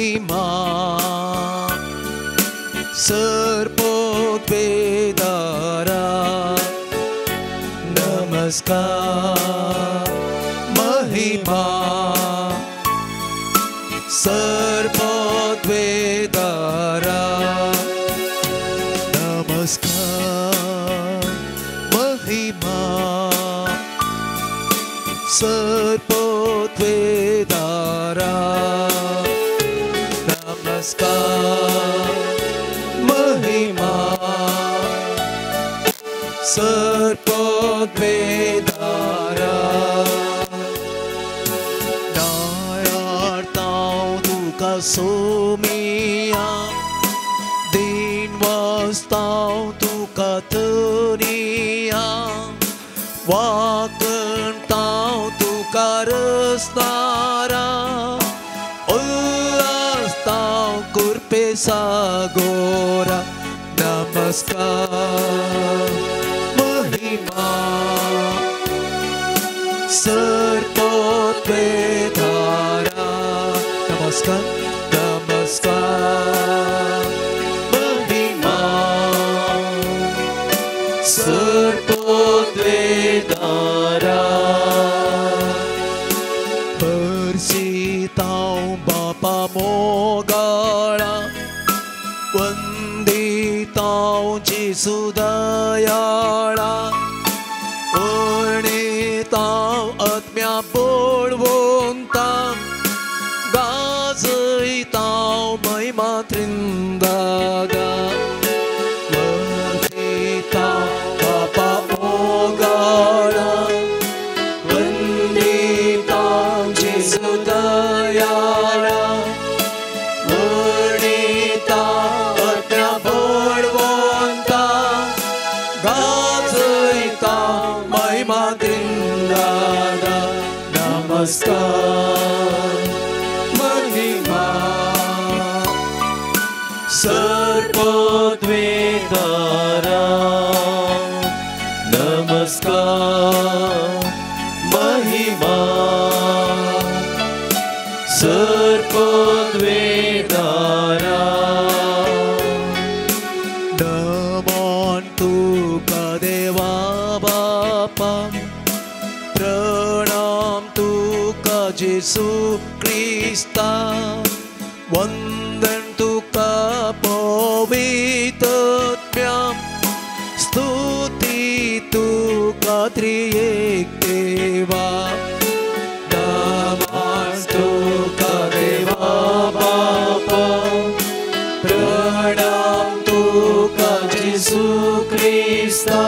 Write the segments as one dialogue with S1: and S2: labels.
S1: महिमा सर्पोद्वेदारा नमस्कार महिमा सर्पोद्वेदारा नमस्कार महिमा सर्पोद्वेदारा नमस्कार महिमा सर्पोद्वेदारा नायार्ताव तुका सोमिया दिन वास्ताव तुका तरिया वाकणताव तुका रस्तारा उल्लासताव कुर्पे सागोरा नमस्कार महिमा सर्पोद्वेदारा नमस्कार नमस्कार महिमा सर्पोद्वेदारा हर्षिताव बापा मोगाळा वंदिताव जेसू दयाळा वर्णिताव आत्म्या बळवंता गाजयताव महिमा त्रिंदागा वंदिताव बापा मोगाळा वंदिताव जेसू दयाळा वर्णिताव आत्म्या बळवंता गाजयताव महिमा त्रिंदागा नमस्कार महिमा
S2: सर्पोद्वेदारा नमस्कार महिमा सर्पोद्वेदारा
S1: नमन तुका देवा बापा प्रणाम तुका जेसू क्रिस्ता वंदन तुका पवित्रत्म्या स्तुती तुका त्रिएक देवा नमन तुका देवा बापा प्रणाम तुका जेसू क्रिस्ता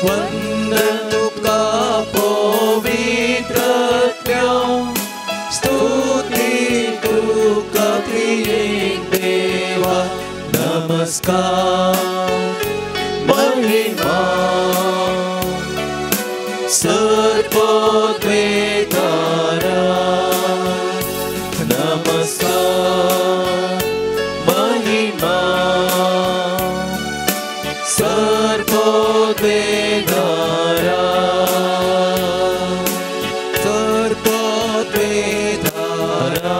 S1: वंदन तुका पवित्रत्म्या स्तुती तुका त्रिएक देवा नमस्कार महिमा
S2: सर्पोद्वेदारा नमस्कार महिमा सर्पोद्वेदारा
S1: सर्पोद्वेदारा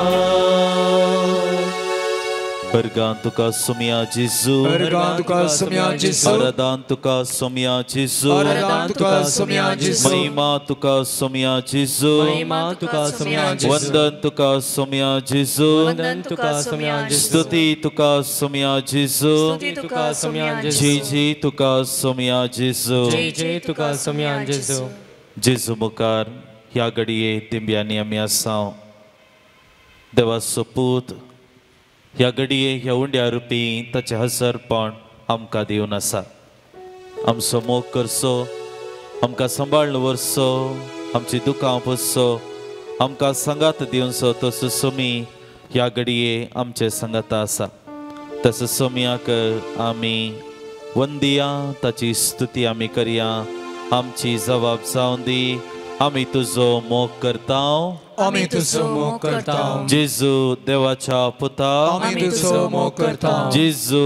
S2: वर्गान तुका सुमिया जेजू
S3: वर्गान तुका सुमिया जेजू
S2: आराधन तुका सुमिया जेजू
S3: आराधन तुका सुमिया जेजू
S2: महिमा तुका सुमिया जेजू
S4: महिमा तुका सुमिया जेजू
S2: वंदन तुका सुमिया जेजू
S4: वंदन तुका सुमिया जेजू
S2: स्तुती तुका सुमिया जेजू
S4: स्तुती तुका सुमिया जेजू
S2: जय जय तुका सुमिया जेजू
S4: जय जय तुका सुमिया जेजू
S2: जेजू मुखार ह्या घडये तिंब्यांनी आमी आसा देवाचो पूत ह्या घडये ह्या उंड्या रुपी ताचें हसरपण आमकां दिवन आसा आमचो मोग करचो आमकां सांबाळून व्हरचो आमची दुकां पुसचो आमकां सांगात दिवचो तसो सोमी ह्या घडये आमचे सांगात आसा तसो सोमयाक आमी वंदिया ताची स्तुती आमी करया आमची जबाब जावन दी आमी तुजो मोग करता
S3: आमी तुजो मोग करता
S2: जेजू देवाच्या पुता
S3: आमी तुजो मोग करता
S2: जेजू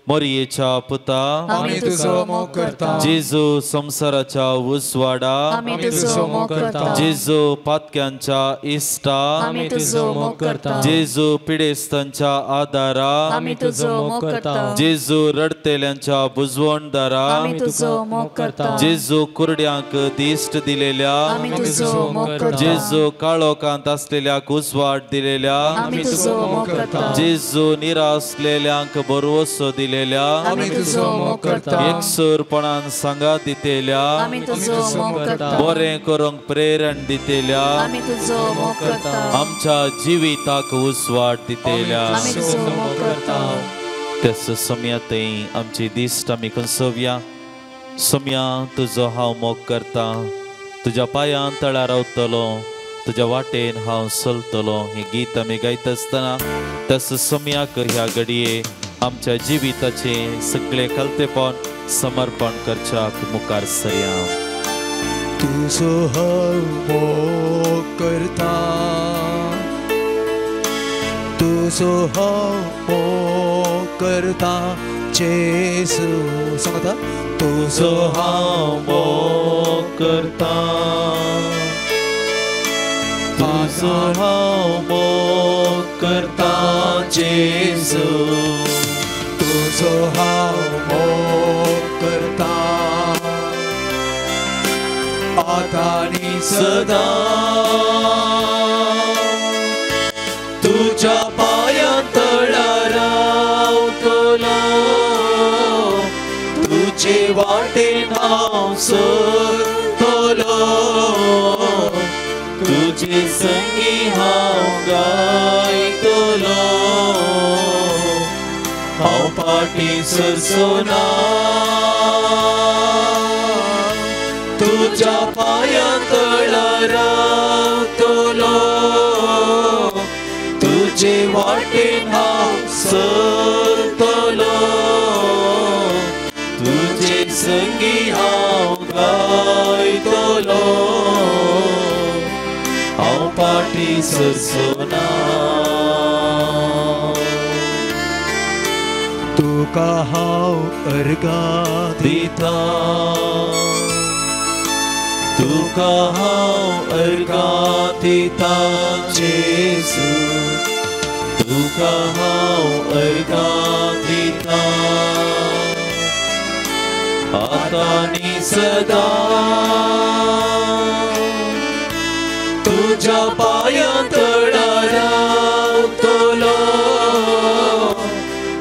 S2: मोरयेच्या पुता,
S3: आमी तुजो मोग करता.
S2: जेजू संवसाराच्या उजवाडा,
S3: आमी तुजो मोग करता.
S2: जेजू पातक्यांच्या इश्टा,
S3: आमी तुजो मोग करता.
S2: जेजू पिडेस्तांच्या आदारा,
S3: आमी तुजो मोग करता.
S2: जेजू रडतेल्यांच्या बुजवणदारा,
S3: आमी तुजो मोग करता.
S2: जेजू कुरड्यांक दिश्ट दिलेल्या,
S3: आमी तुजो मोग करता.
S2: जेजू काळोखांत आसलेल्याक उजवाड दिलेल्या,
S3: आमी तुजो मोग करता.
S2: जेजू निरासलेल्यांक भरवसो दिलेल्या,
S3: आमी तुजो मोग करता.
S2: एकसुरपणान सांगात दितेल्या,
S3: आमी तुजो मोग करता.
S2: बरें करूंक प्रेरण दितेल्या,
S3: आमी तुजो मोग करता.
S2: आमच्या जिविताक उजवाड दितेल्या,
S3: आमी तुजो मोग करता.
S2: त्याच सम्या थंय आमची दिश्ट आमी खंसोवया. सम्या तुजो हांव मोग करता, तुज्या पांयान तळार रावतलो, तुज्या वाटेन हांव चलतलो. हें गीत आमी गायता आसतना त्याच सम्याक ह्या घडये आमच्या जिविताचें सगळें खालतेपण समर्पण करच्याक मुखार सरया.
S1: तुजो हांव मोग करता, तुजो हांव मोग करता जेजू. सांगता तुजो
S2: हांव मोग करता, तुजो हांव मोग करता जेजू,
S1: तुजो हांव मोग करता आतां आनी सदां.
S2: तुज्या पांयां तळार रावतलो, तुजे वाटेन हांव चलतलो, तुजे संगी हांव गायतलो, हांव फाटीं सरचो ना. तुज्या पांयां तळार रावतलो, तुजे वाटेन हांव चलतलो, तुजे संगी हांव गायतलो, हांव फाटीं सरचो ना.
S1: तुका हांव अर्गां
S2: दिता, तुका हांव अर्गां दिता जेजू, तुका हांव अर्गां दिता आतां आनी सदां. तुज्या पांयां तळार रावतलो,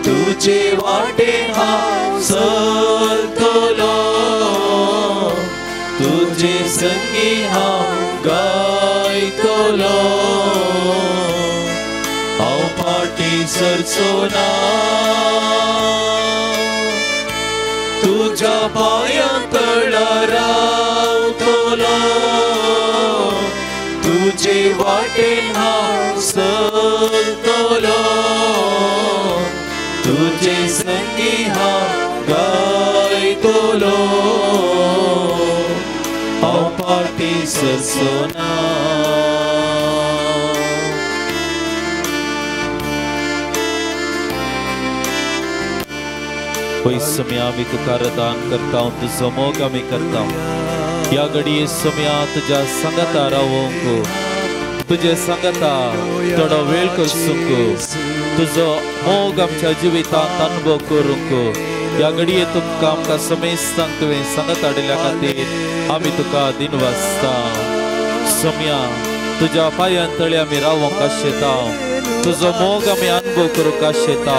S2: तुजे वाटेन हांव चलतलो, तुजे संगी हांव गायतलो, हांव फाटीं सरचो ना. तुज्या पांयां तळार रावतलो, तुजे वाटेन हांव चलतलो, तुजे संगी हांव गायतलो, हांव फाटीं सरचो ना. पळय सम्या आमी तुका रदान करता, तुजो मोग आमी करता. ह्या घडये सम्या तुज्या सांगाता रावोंक, तुजे सांगाता थोडो वेळ करसूंक, तुजो मोग आमच्या जिवितांत अनुभव करूंक. ह्या घडये तुमकां आमकां समेस्तांक तुवें सांगात हाडिल्ल्या खातीर आमी तुका दिनवासता. सम्या तुज्या पांयां तळी आमी रावोंक आशेता, तुजो मोग आमी अनुभव करूंक आशेता,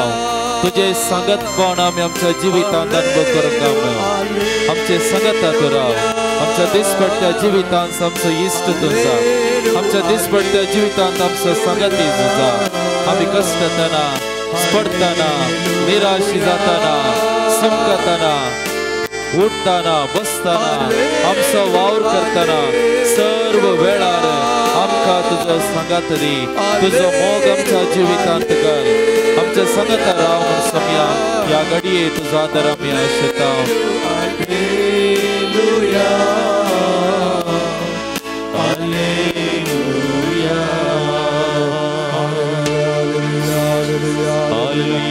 S2: तुजे सांगतपण आमी आमच्या जिवितांत अनुभव करूंक. आमचे सांगता तूं राव, आमच्या दिसपट्ट्या जिवितांत आमचो इश्ट तूं जा, आमच्या दिसपट्ट्या जिवितांत आमचो सांगाती तूं जा. आमी कश्टतना, पडटना, निराश जाताना, समकताना, उठताना, बसताना, आमचो वावर करताना, सर्व वेळार आमकां तुजो सांगात दी, तुजो मोग आमच्या जिवितांत कर. आमच्या सांगाता राव म्हूण सम्या ह्या घडये तुजो आदार आमी आशेता.
S1: Hallelujah, hallelujah,
S2: hallelujah,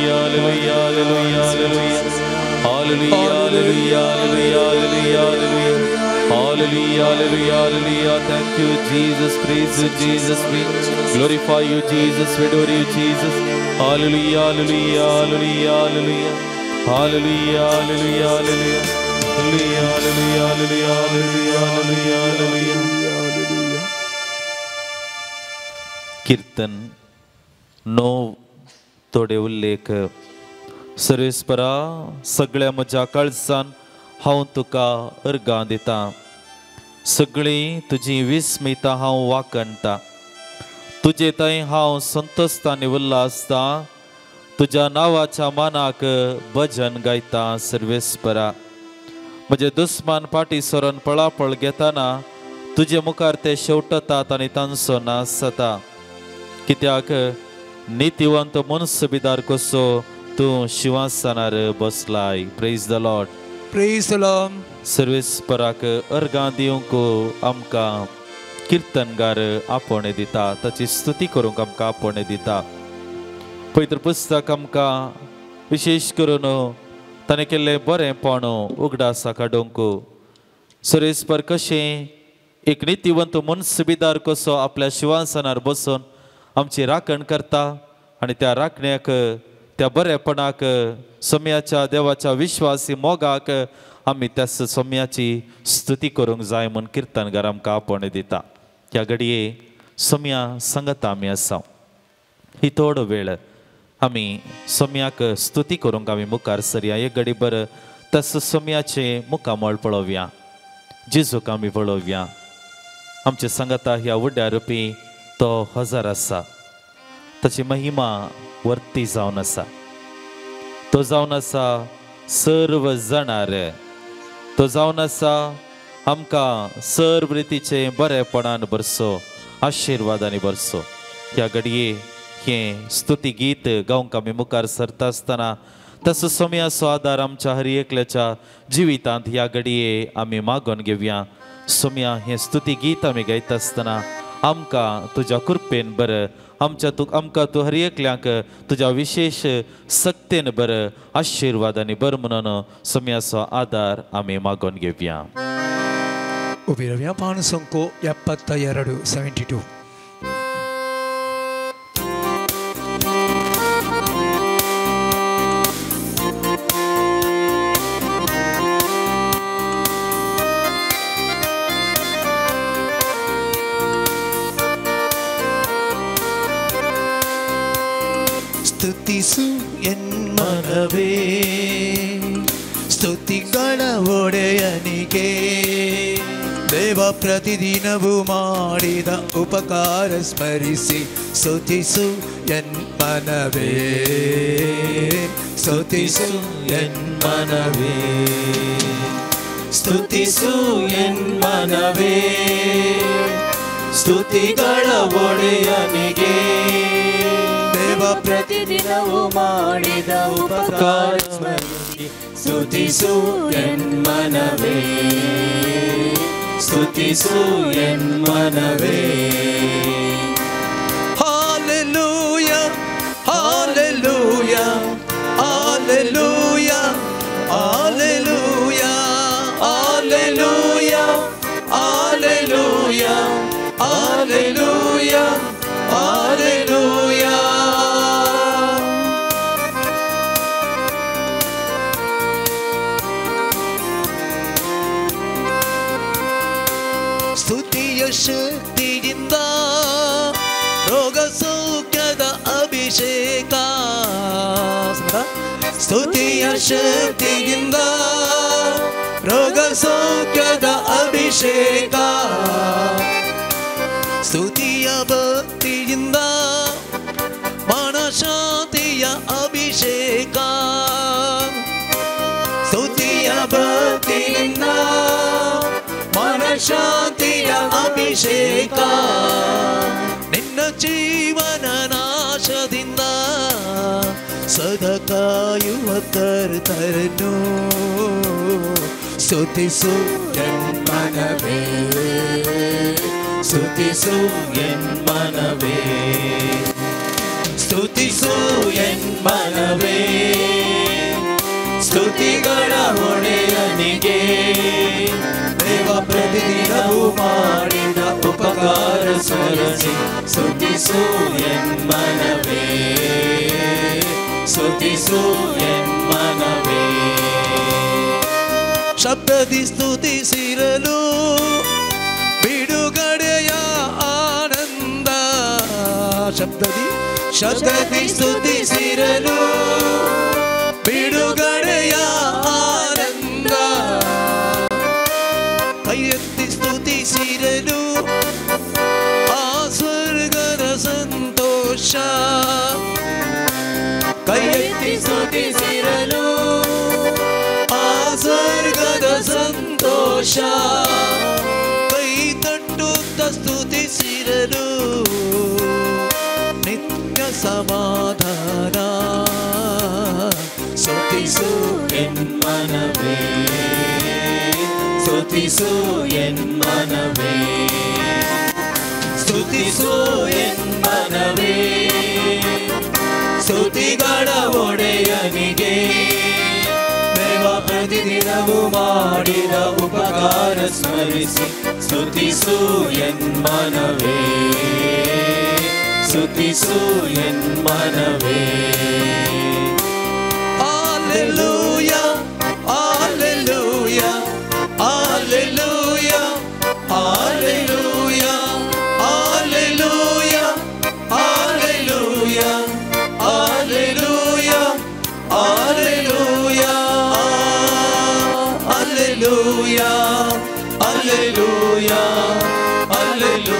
S2: hallelujah, hallelujah, hallelujah. Hallelujah, hallelujah, hallelujah. Thank you, Jesus. Praise you, Jesus. We glorify you, Jesus. We adore you, Jesus. Hallelujah, hallelujah, hallelujah, hallelujah. Hallelujah, hallelujah, hallelujah. Hallelujah, hallelujah, hallelujah, hallelujah, hallelujah, hallelujah. Kirtan 9 थोडे उल्लेख. सर्वेस्परा सगळ्या म्हज्या काळजान हांव तुका अर्गां दितां, सगळीं तुजी विस्मितां हांव वाखणटा. तुजे थंय हांव संतोस्ता आनी उल्हासता, तुज्या नांवाच्या मानाक भजन गायता. सर्वेस्परा म्हजे दुस्मान फाटी सरून पळापळ घेतना तुजे मुखार ते शेवटतात आनी तांचो नाश जाता. कित्याक नितिवंत मनसुबीदार कसो तूं शिंवासनार बसलाय. Praise the Lord.
S1: Praise the Lord.
S2: सर्वेस्पराक अर्गां दिवंक आमकां किर्तनगार आपोवणें दिता, ताची स्तुती करूंक आमकां आपोवणें दिता. पवित्र पुस्तक आमकां विशेश करून ताणें केल्लें बरेंपण उगडासा काडूंक, सर्वेस्पर कशें एक नितिवंत मनसुबीदार कसो आपल्या शिंवासनार बसून आमची राखण करता आनी त्या राखण्याक, त्या बरेपणाक, सोम्याच्या देवाच्या विश्वासी मोगाक आमी त्या सोम्याची स्तुती करूंक जाय म्हूण किर्तनगार आमकां आपोवणें दिता. ह्या घडये सोम्या सांगता आमी आसा. ही थोडो वेळ आमी सोम्याक स्तुती करूंक आमी मुखार सरया. एक घडी बरं तस सोम्याचें मुखामळ पळोवया, जेजूक आमी पळोवया. आमचे सांगता ह्या उड्या रुपी तो हजार आसा, ताची महिमा वर्ती जावन आसा. तो जावन आसा सर्व जाणार, तो जावन आसा आमकां सर्व रितीचें बरेपणान भरसो, आशिर्वादांनी भरसो. ह्या घडये हें स्तुती गीत गावंक आमी मुखार सरता आसतना तसो सोम्याचो आदार आमच्या हर एकल्याच्या जिवितांत ह्या घडये आमी मागून घेवया. सोम्या हें स्तुती गीत आमी गायता आसतना आमकां तुज्या कृपेन बरं, आमच्या तूं आमकां तूं हर एकल्यांक तुज्या विशेश सक्तेन बरं, आशिर्वादांनी बरं म्हणून सोम्याचो आदार आमी मागून घेवया.
S1: उबी रावया. पान संको 72 72. ಸ್ತುತಿಸು ಎನ್ಮನವೇ ಸ್ತುತಿಗಳ ಒಡೆಯನಿಗೆ, ದೇವ ಪ್ರತಿದಿನವೂ ಮಾಡಿದ ಉಪಕಾರ ಸ್ಮರಿಸಿ ಸ್ತುತಿಸು ಎನ್ಮನವೇ, ಸ್ತುತಿಸು ಎನ್ಮನವೇ, ಸ್ತುತಿಸು ಎನ್ಮನವೇ ಸ್ತುತಿಗಳ ಒಡೆಯನಿಗೆ, ದೇವ
S3: ಪ್ರತಿದಿನವೂ ಮಾಡಿದ ಉಪಕಾರ ಸ್ಮರಿಸಿ ಸ್ತುತಿಸು ಎನ್ಮನವೇ, ಸ್ತುತಿಸು ಎನ್ಮನವೇ.
S1: Hallelujah, hallelujah, hallelujah, hallelujah, hallelujah, hallelujah, hallelujah, hallelujah. ಸ್ತುತಿಯ ಶಕ್ತಿಯಿಂದ ರೋಗ ಸೌಖ್ಯದ ಅಭಿಷೇಕ, ಸ್ತುತಿಯ ಶಕ್ತಿಯಿಂದ ರೋಗ ಸೌಖ್ಯದ ಅಭಿಷೇಕ, ಸ್ತುತಿಯ ಭಕ್ತಿಯಿಂದ ಮನಶಾಂತಿಯ ಅಭಿಷೇಕ, ಸ್ತುತಿಯ ಭಕ್ತಿಯಿಂದ ಮನಶಾಂತಿಯ ಅಭಿಷೇಕ, ನಿನ್ನ ಜೀವನ ನಾಶದಿಂದ ಸದಾ ಕಾಯುವ ಕರ್ತರನು ಸ್ತುತಿಸು ಎನ್ಮನವೇ,
S2: ಸ್ತುತಿಸು ಎನ್ಮನವೇ, ಸ್ತುತಿಸು ಎನ್ಮನವೇ, ಸ್ತುತಿಗಳ ಒಡೆಯನಿಗೆ, ದೇವ ಪ್ರತಿ
S3: ಪ್ರತಿದಿನವೂ ಮಾಡಿದ ಉಪಕಾರ ಸ್ಮರಿಸಿ ಸ್ತುತಿಸು ಎನ್ಮನವೇ, ಸ್ತುತಿಸು ಎನ್ಮನವೇ.
S1: ಶಬ್ದದಿ ಸ್ತುತಿಸಿರಲು ಬಿಡುಗಡೆಯ ಆನಂದ, ಶಬ್ದದಿ ಶಬ್ದದಿ ಸ್ತುತಿಸಿರಲು ಬಿಡುಗಡೆಯ ಆನಂದ, ಕೈಯೆತ್ತಿ ಸ್ತುತಿಸಿರಲು ಆ ಸ್ವರ್ಗದ ಸಂತೋಷ, ಕೈಯೆತ್ತಿ ಸ್ತುತಿಸಿರಲು ಆ ಸ್ವರ್ಗದ ಸಂತೋಷ, ಕೈ ತಟ್ಟುತ್ತ ಸ್ತುತಿಸಿರಲು ನಿತ್ಯ ಸಮಾಧಾನ.
S3: ಸ್ತುತಿಸು ಎನ್ಮನವೇ, ಸ್ತುತಿಸು ಎನ್ಮನವೇ, ಸ್ತುತಿಸು ಎನ್ಮನವೇ, ಸ್ತುತಿಗಳ ಒಡೆಯನಿಗೆ. ದೇವ ಪ್ರತಿದಿನವೂ ಮಾಡಿದ ಉಪಕಾರ ಸ್ಮರಿಸಿ ಸ್ತುತಿಸು ಎನ್ಮನವೇ, ಸ್ತುತಿಸು ಎನ್ಮನವೇ.
S1: Alleluia, alleluia, alleluia, alleluia, alleluia, alleluia, alleluia, alleluia, alleluia, alleluia, alleluia, alleluia, alleluia, alleluia.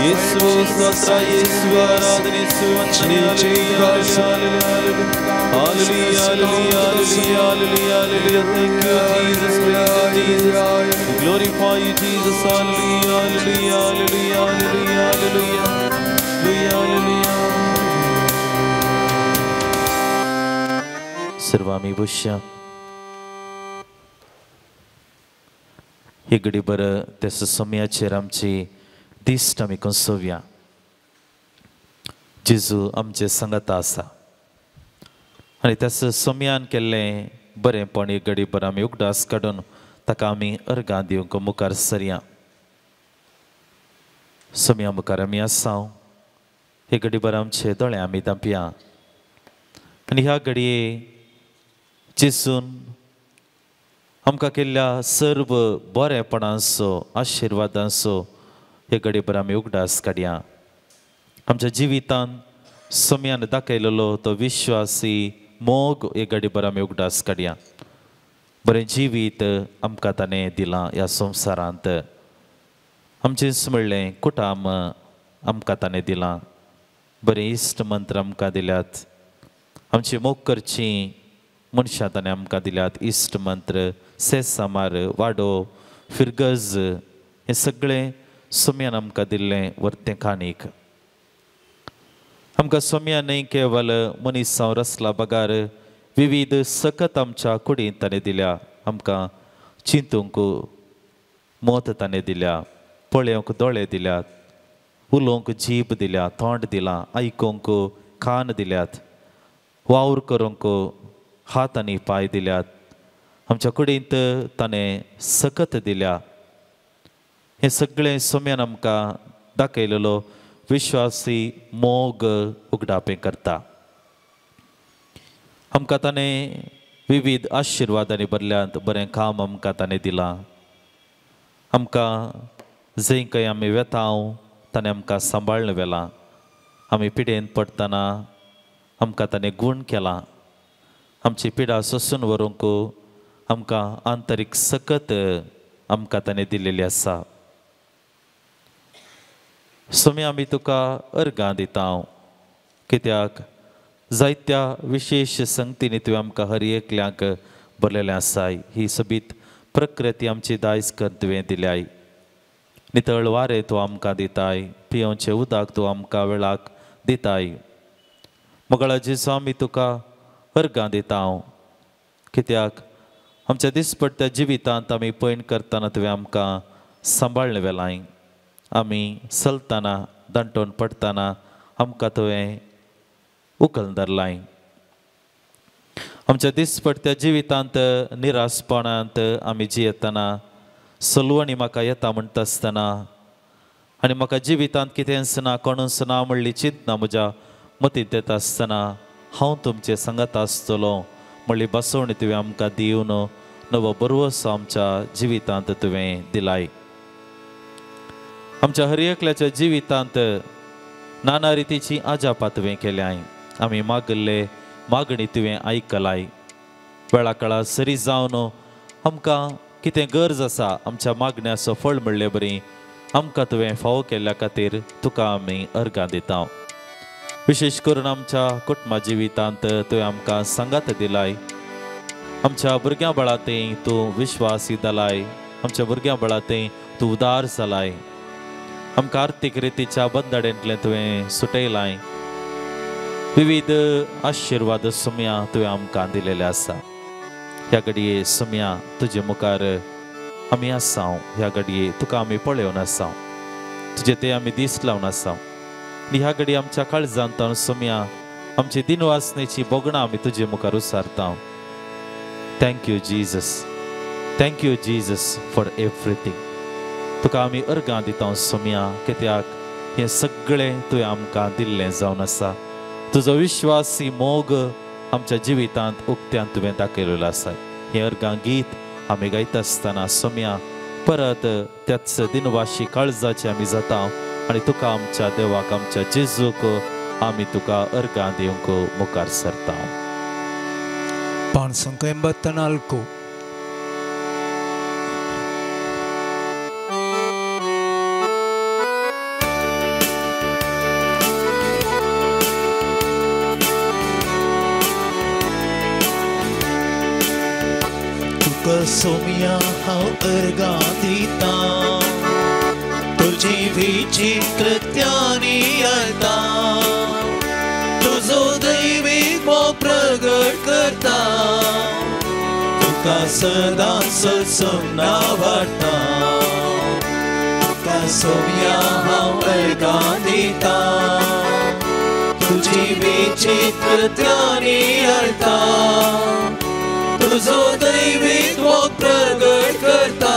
S2: ಯೇಸುವೇ ಸ್ತೋತ್ರ, ಯೇಸುವೇ ಆರಾಧನೆ, ಯೇಸುವೇ ವಂದನೆ. Hallelujah, hallelujah, hallelujah, hallelujah, hallelujah. Thank you, Jesus. Praise you, Jesus. We glorify you, Jesus. Hallelujah, hallelujah, hallelujah, hallelujah, hallelujah, hallelujah. सर्वामी बसया. हे घडीभर त्याच्या समयाचेर आमची दिश्ट आमी कंसोवया. जेजू आमचे सांगाता आसा आनी त्याच्या समयान केल्लें बरेंपण एक घडीभर आमी उगडास काडून ताका आमी अर्गां दिवंक मुखार सरया. समया मुखार आमी आसा. हे घडीभर आमचे दोळे आमी धांपया आनी ह्या घडये जेजून आमकां केल्ल्या सर्व बरेपणांचो आशिर्वादांचो हे घडीभर आमी उगडास काडया. आमच्या जिवितान सम्यान दाखयलेलो तो विश्वासी मोग हे घडीभर आमी उगडास काडया. बरें जिवीत आमकां ताणें दिलां ह्या संवसारांत. आमचेंच म्हणलें कुटाम आमकां ताणें दिलां, बरें इश्ट मंत्र आमकां दिल्यात, आमची मोग करची मनशां ताणें आमकां दिल्यात. इश्ट मंत्र, सेसामार, वाडो, फिरगज हें सगळें सोम्यान आमकां दिल्लें वर्तें काणीक. आमकां सोम्यान न्हय केवल मनीस जावं रसला बगार विविध सकत आमच्या कुडींत ताणें दिल्या. आमकां चिंतूंक मत ताणें दिल्या, पळोवंक दोळे दिल्यात, उलोवंक जीब दिल्या, तोंड दिलां, आयकूंक कान दिल्यात, वावर करूंक हात आनी पांय दिल्यात. आमच्या कुडींत ताणें सकत दिल्या. हें सगळें सोम्यान आमकां दाखयलेलो विश्वासी मोग उगडापें करता. आमकां ताणें विविध आशिर्वादांनी भरल्यात, बरें काम आमकां ताणें दिलां. आमकां जंय खंय आमी वेता ताणें आमकां सांबाळ्ळ व्हेलां. आमी पिडेन पडटना आमकां ताणें गूण केलां. आमची पिडा सोसून व्हरूंक आमकां आंतरीक सकत आमकां ताणें दिलेली आसा. सोमी आमी तुका अर्गां दिता, कित्याक जायत्या विशेश संगतींनी तुवें आमकां हर एकल्यांक भरलेलें आसाय. ही सोबीत प्रकृती आमची दायज कर तुवें दिल्याय. नितळ वारें तूं आमकां दिताय, पियोवचें उदक तूं आमकां वेळाक दिताय. मोगाळा जेजू आमी तुका अर्गां दिता, कित्याक आमच्या दिसपट्ट्या जिवितांत आमी पयण करतना तुवें आमकां सांबाळ्ळें वेलाय. आमी चलतना दांटोवन पडटना आमकां तुवें उखल धरलाय. आमच्या दिसपट्ट्या जिवितांत निराशपणांत आमी जियेतना सलवणी म्हाका येता म्हणटा आसतना आनी म्हाका जिवितांत कितेंच ना कोणूच ना म्हणली चिंतना म्हज्या मतींत येता आसतना हांव तुमचे सांगात आसतलो म्हणली बसवणी तुवें आमकां दिवन नवो बरवसो आमच्या जिवितांत तुवें दिलाय. आमच्या हर एकल्याच्या जिवितांत नाना रितीची आजापां तुवें केल्याय. आमी मागल्ले मागणी तुवें आयकलाय. वेळा काळा सरी जावन आमकां कितें गरज आसा आमच्या मागण्याचो फळ म्हणले बरी आमकां तुवें फावो केल्ल्या खातीर तुका आमी अर्गां दिता. विशेश करून आमच्या कुटुंबा जिवितांत तुवें आमकां सांगात दिलाय. आमच्या भुरग्यां बळातें तूं विश्वासी जालाय. आमच्या भुरग्यां बळातें तूं उदार जालाय. आमकां आर्थीक रितीच्या बंदडेंतलें तुवें सुटयलाय. विविध आशिर्वाद सुम्या तुवें आमकां दिलेले आसा. ह्या घडये सुम्या तुजे मुखार आमी आसा. ह्या घडये तुका आमी पळोवन आसा. तुजे ते आमी दीस लावन आसा. आनी ह्या घडये आमच्या काळजांत सुम्या आमची दिनवासनेची भोगणां आमी तुजे मुखार उसारता. Thank you Jesus, thank you Jesus for everything. तुका आमी अर्गां दिता सुम्या, कित्याक हें सगळें तुवें आमकां दिल्लें जावन आसा. तुजो विश्वासी मोग आमच्या जिवितांत उक्त्यान तुवें दाखयलेलो आसा. हें अर्गां गीत आमी गायता आसतना सोम्या परत त्याच दिनवाशी काळजाचे आमी जाता आनी तुका आमच्या देवाक आमच्या जेजूक आमी तुका अर्गां दिवंक मुखार सरता.
S1: 584. सोम्या हांव अर्गां दिता तुजी विचित्रत्यानी येता तुजो दैवीक मोग प्रगट करता तुका सदांच सपना वाडटा. तुका सोम्या हांव अर्गां दिता तुजी विचित्रत्यानी येता तुजो दैवीक मोग प्रगट करता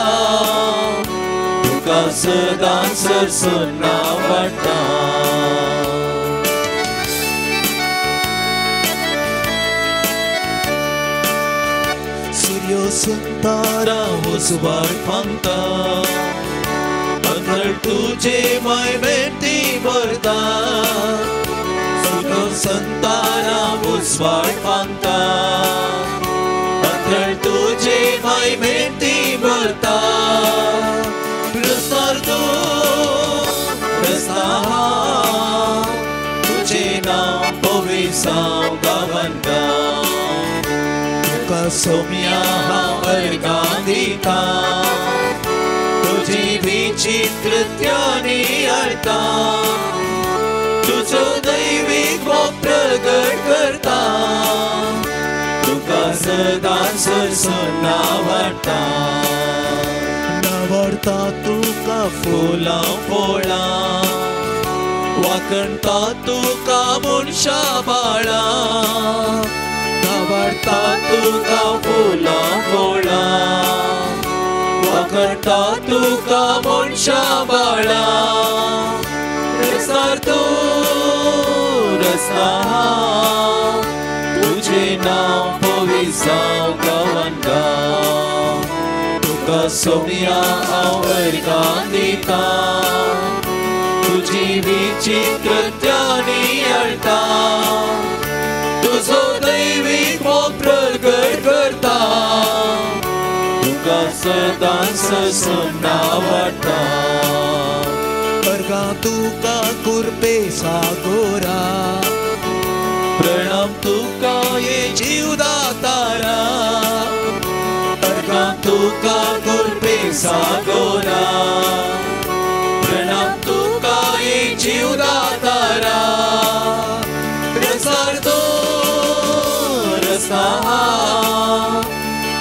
S1: तुका सदांच सपना वाडटा. सूर्य संतारा उजवाड फांगता अंधळ तुजे मायमेंती भरता. सूर्य संतारा उजवाड फांगता तुझे मायमेंती भरता. रस्तार तूं रस्ता तुझे नांव पविसांव गांवान गांव. तुका सोम्या हांव अर्गां दिता तुजी विचित्रत्यानी हाडटा तुजो दैवीक मोग प्रगट करता तुका सदांच सपना वाडटा. नावडटा तुका फुलां फळां वाकणटा तुका मनशा बाळां. नावडटा तुका फुलां फळां वाकणटा तुका मनशा बाळां. रस्तार तूं रस्ता तुझे नांव पविसांव गांवान गांव. तुका सोम्या हांव अर्गां दिता तुजी विचित्रत्यानी हाडटा तुजो दैवीक मोग प्रगट करता तुका सदांच सपना वाडटा. अर्गां तुका कुरपे सागोरा प्रणाम तुका ये जीवदातारा. अर्गां तुका कुरपे सागोरा प्रणाम तुका ये जीवदातारा. रस्तार तूं रस्ता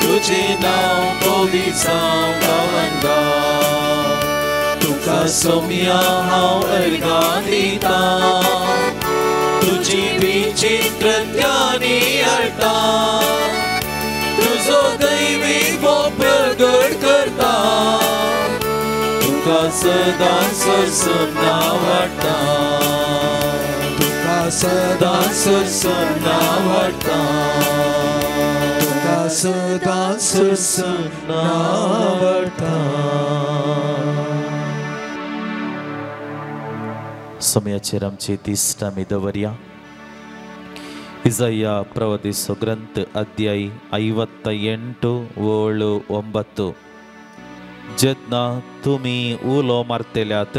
S1: तुझे
S2: नांव कोवी जावं गांवान गांव तुका सोम्या हांव अर्गां दिता तुजी विचित्र ज्ञानी हाडटा तुजो दैवी वो प्रगट करता तुका सदां सरसून वाडटा तुका सदां सरसून वाडटा तुका सदां सरसून वाडटा. समयाचेर आमची दिश्ट आमी दवरया. इसाया ಪ್ರವಾದಿಸೋ ಗ್ರಂಥ ಅಧ್ಯಾಯ 58 7 9. जेन्ना तुमी उलो मारतल्यात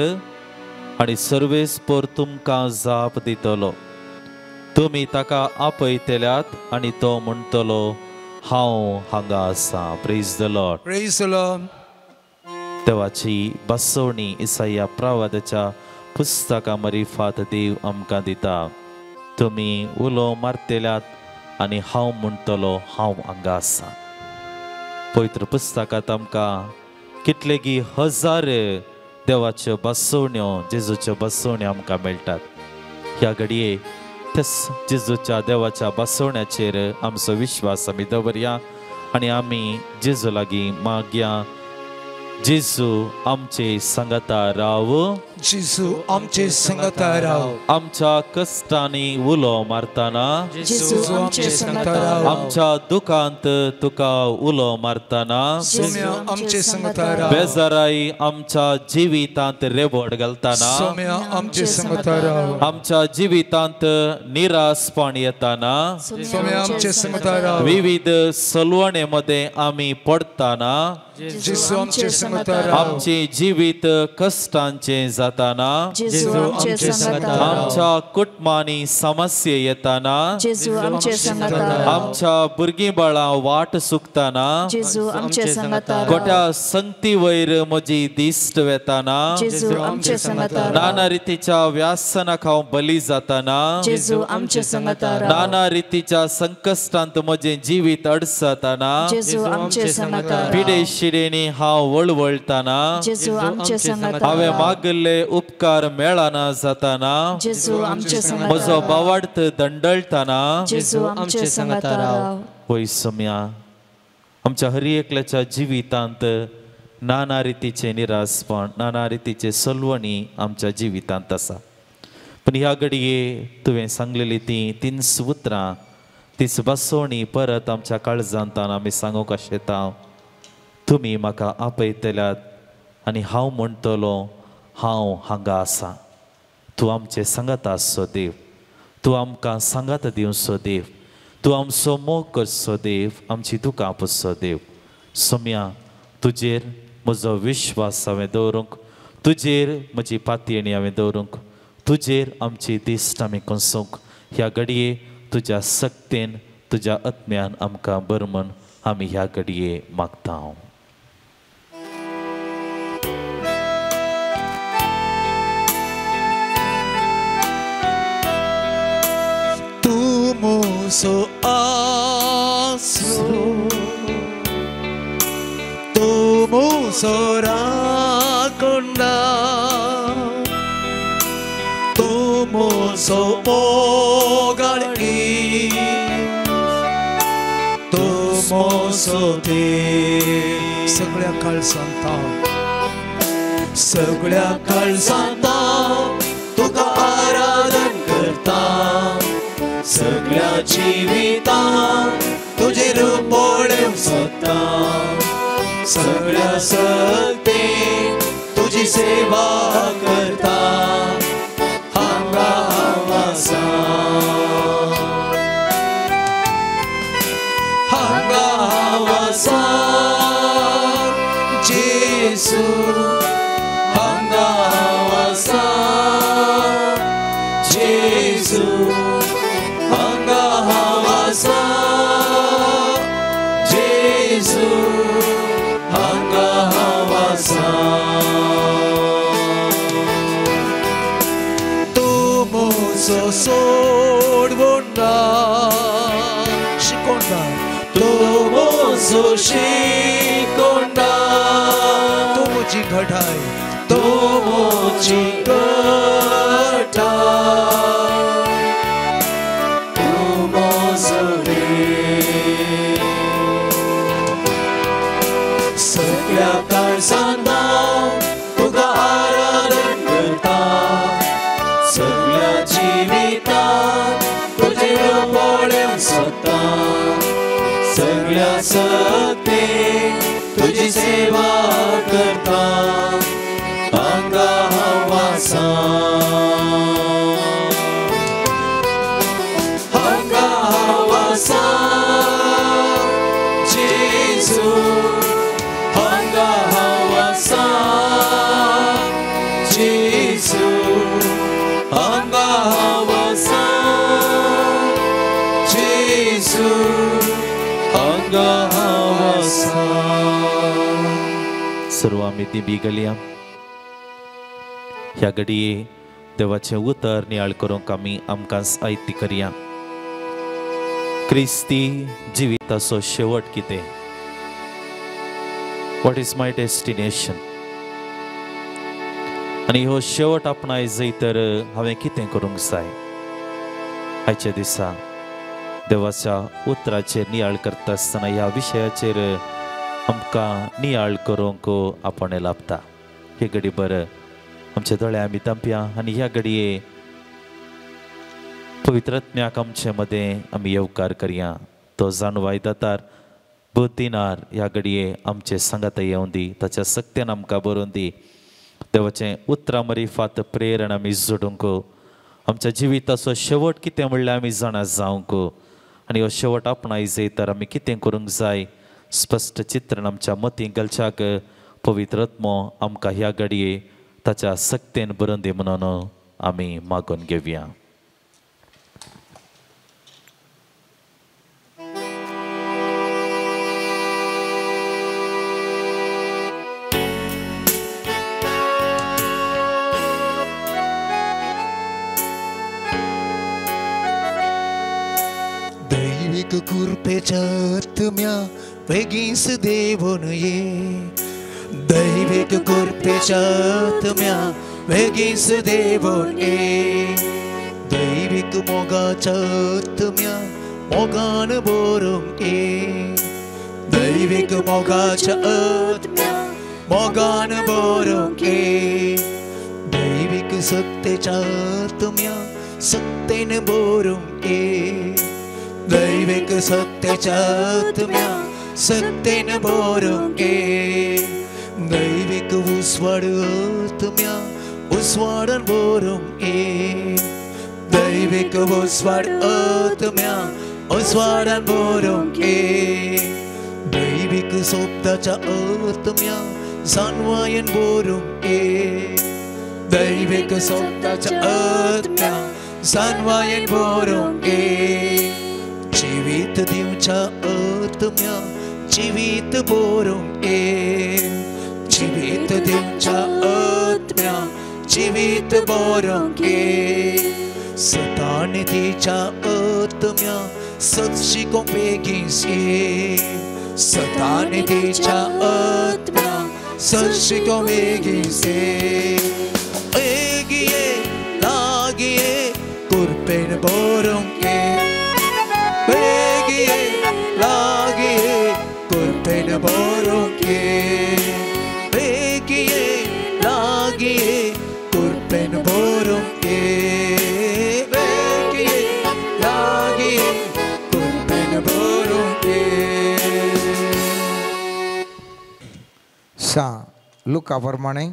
S2: आनी सर्वेस्पर तुमकां जाप दितलो, तुमी ताका आपयतल्यात आनी तो म्हणटलो हांव हांगा आसा. Praise the Lord.
S1: Praise the Lord.
S2: देवाची बसवणी इसाया प्रवादाच्या पुस्तका मरिफात देव आमकां दिता. तुमी उलो मारतल्यात आनी हांव म्हणटलो हांव हांगा आसा. पवित्र पुस्तकांत आमकां कितलेगी हजार देवाच्यो बसवण्यो जेजूच्यो बसवण्यो आमकां मेळटात. ह्या घडये त्याच जेजूच्या देवाच्या बसवण्याचेर आमचो विश्वास आमी दवरया आनी आमी जेजू लागीं मागया. जेजू आमचे सांगाता राव,
S1: जेजू आमचे सांगाता राव,
S2: आमच्या कश्टांनी उलो मारतना
S1: जेजू आमचे सांगाता राव,
S2: आमच्या दुखांत तुका उलो मारतना
S1: सोम्या आमचे सांगाता राव,
S2: बेजाराय आमच्या जिवितांत रेबड घालतना
S1: सोम्या आमचे सांगाता राव,
S2: आमच्या जिवितांत निराशपण येताना
S1: सोम्या आमचे सांगाता राव,
S2: विविध सलवणे मध्ये आमी पडताना
S1: जेजू आमचे सांगाता राव,
S2: आमचे जिवीत कश्टांचे जाताना
S5: जेजू आमचे सांगाता राव,
S2: आमच्या कुटुंबांनी समस्या येताना
S5: जेजू आमचे सांगाता राव,
S2: आमच्या भुरगीं बाळां वाट चुकताना
S5: जेजू आमचे सांगाता राव,
S2: गोट्या संगती वयर म्हजी दिश्ट वेताना
S5: जेजू आमचे सांगाता राव,
S2: नाना रितीच्या व्यासनाक हांव बली जाताना
S5: जेजू आमचे सांगाता राव,
S2: नाना रितीच्या संकश्टांत म्हजें जिवीत अडसताना
S5: जेजू आमचे सांगाता राव,
S2: पिडेशिडेनी हांव वळवळताना
S5: जेजू आमचे सांगाता
S2: हांवें
S5: राव,
S2: मागिल्ले उपकार मेळना जाताना
S5: जेजू आमचे सांगाता
S2: म्हजो
S5: राव,
S2: बावार्थ दंडळताना
S5: जेजू आमचे सांगाता राव.
S2: पळय सोम्या आमच्या हर एकल्याच्या जिवितांत नाना रितीचे निराशपण नाना रितीचे सलवणी आमच्या जिवितांत आसा. पूण ह्या घडये तुवें सांगलेली ती तीन उतरां तीच बसवणी परत आमच्या काळजांतान आमी सांगूंक आशेता. तुमी म्हाका आपयतल्यात आनी हांव म्हणटलो हांव हांगा आसा. तूं आमचे सांगात आसचो देव, तूं आमकां सांगात दिवचो देव, तूं आमचो मोग करचो देव, आमची दुकां पुसचो देव. सोम्या तुजेर म्हजो विश्वास हांवें दवरूंक, तुजेर म्हजी पातयेणी हांवें दवरूंक, तुजेर आमची दिश्ट आमी कोसूंक. ह्या घडये तुज्या सक्तेन तुज्या आत्म्यान आमकां बरमन आमी ह्या घडये मागता.
S1: तुमसो आसरो तुमसो राखणदार तुमसो मोगाळी तुमसो देव. सगळ्या काळजांत सगळ्या काळजांत तुका आराधन करता, सगळ्या जिवितांत तुजें रूप पळोवंक सोदता, सगळ्या सक्तेन तुजी सेवा करता. हांगा हांव आसा, हांगा हांव आसा जेजू, हांगा हांव आसा जेजू, हांगा हांव आसा जेजू, हांगा हांव आसा. तूं म्हजो सोडवणदार, शिकोवणदार, तूं म्हजो
S3: मोजोशी कोंडा
S1: तुमची घटाय
S3: तुमची घटाय तूं मोजले सगळ्या काळजान हांव तुका आराधन करता सगळ्या जिवितांत तुजें रूप पळोवंक सोदता सगळ्या सत्तेन तुजी सेवा करता हांगा हांव आसा हांगा हांव आसा जेजू हांगा हांव आसा जेजू हांगा हांव आसा जेजू हांगा हांव आसा.
S2: सर्व आमी ती बिगलया ह्या घडये देवाचें उतर नियाळ करूंक आमी आमकां आयती करया. क्रिस्ती जिविताचो शेवट कितें? What is my destination? आनी हो शेवट आपणाय जय तर हांवें कितें करूंक जाय? आयच्या दिसा देवाच्या उतराचेर नियाळ करता आसतना ह्या विशयाचेर आमकां नियाळ करूंक आपण लाभता. हे घडी बरं आमचे दोळे आमी तांपया आनी ह्या घडये पवित्रात्म्याक आमचे मदें आमी येवकार करया. तो जाणवाय दातार बुद्धिनार ह्या घडये आमचे सांगाता येवन दी, ताच्या सक्त्यान आमकां बरोवन दी. देवाचें उतरां मरिफात प्रेरण आमी जोडूंक, आमच्या जिविताचो शेवट कितें म्हणल्यार आमी जाणा जावंक आनी हो शेवट आपणाय जाय तर आमी कितें करूंक जाय स्पश्ट चित्रण आमच्या मतीं घालच्याक पवित्रात्मो आमकां ह्या घडये ताच्या सक्तेन बरोवन दी म्हणून आमी मागून घेवया.
S1: दैवीक कृपेच्या आत्म्या बेगीस देवून ये दैवीक कृपेच्या आत्म्या बेगीस देवून ये दैवीक मोगाच्या आत्म्या मोगान भरून ये दैवीक मोगाच्या आत्म्या मोगान भरून ये दैवीक सत्तेच्या आत्म्या सत्तेन भरून ये दैवीक सत्तेच्या आत्म्या सत्तेन भरून ये दैवीक उस्वाड आत्म्या उस्वाडान भरून ये दैवीक उस्वाड आत्म्या उस्वाडान भरून ये दैवीक सोबताच्या आत्म्या जाणवायन भरून ये दैवीक सोबताच्या आत्म्या जाणवायन भरून ये जिवीत दिवच्या आत्म्या जिवीत भरून ये जिवीत दिवच्या आत्म्या जिवीत भरून ये सतानिधीच्या आत्म्या सत शिकोवंक बेगीन ये सतानिधीच्या आत्म्या सत शिकोवंक बेगीन ये बेगीन लागीं ये कृपेन भरून ये बेगीन लागीं ये कृपेन भरून ये बेगीन लागीं ये कृपेन भरून ये बेगीन लागीं ये कृपेन भरून ये.
S6: सा लुका प्रमाणे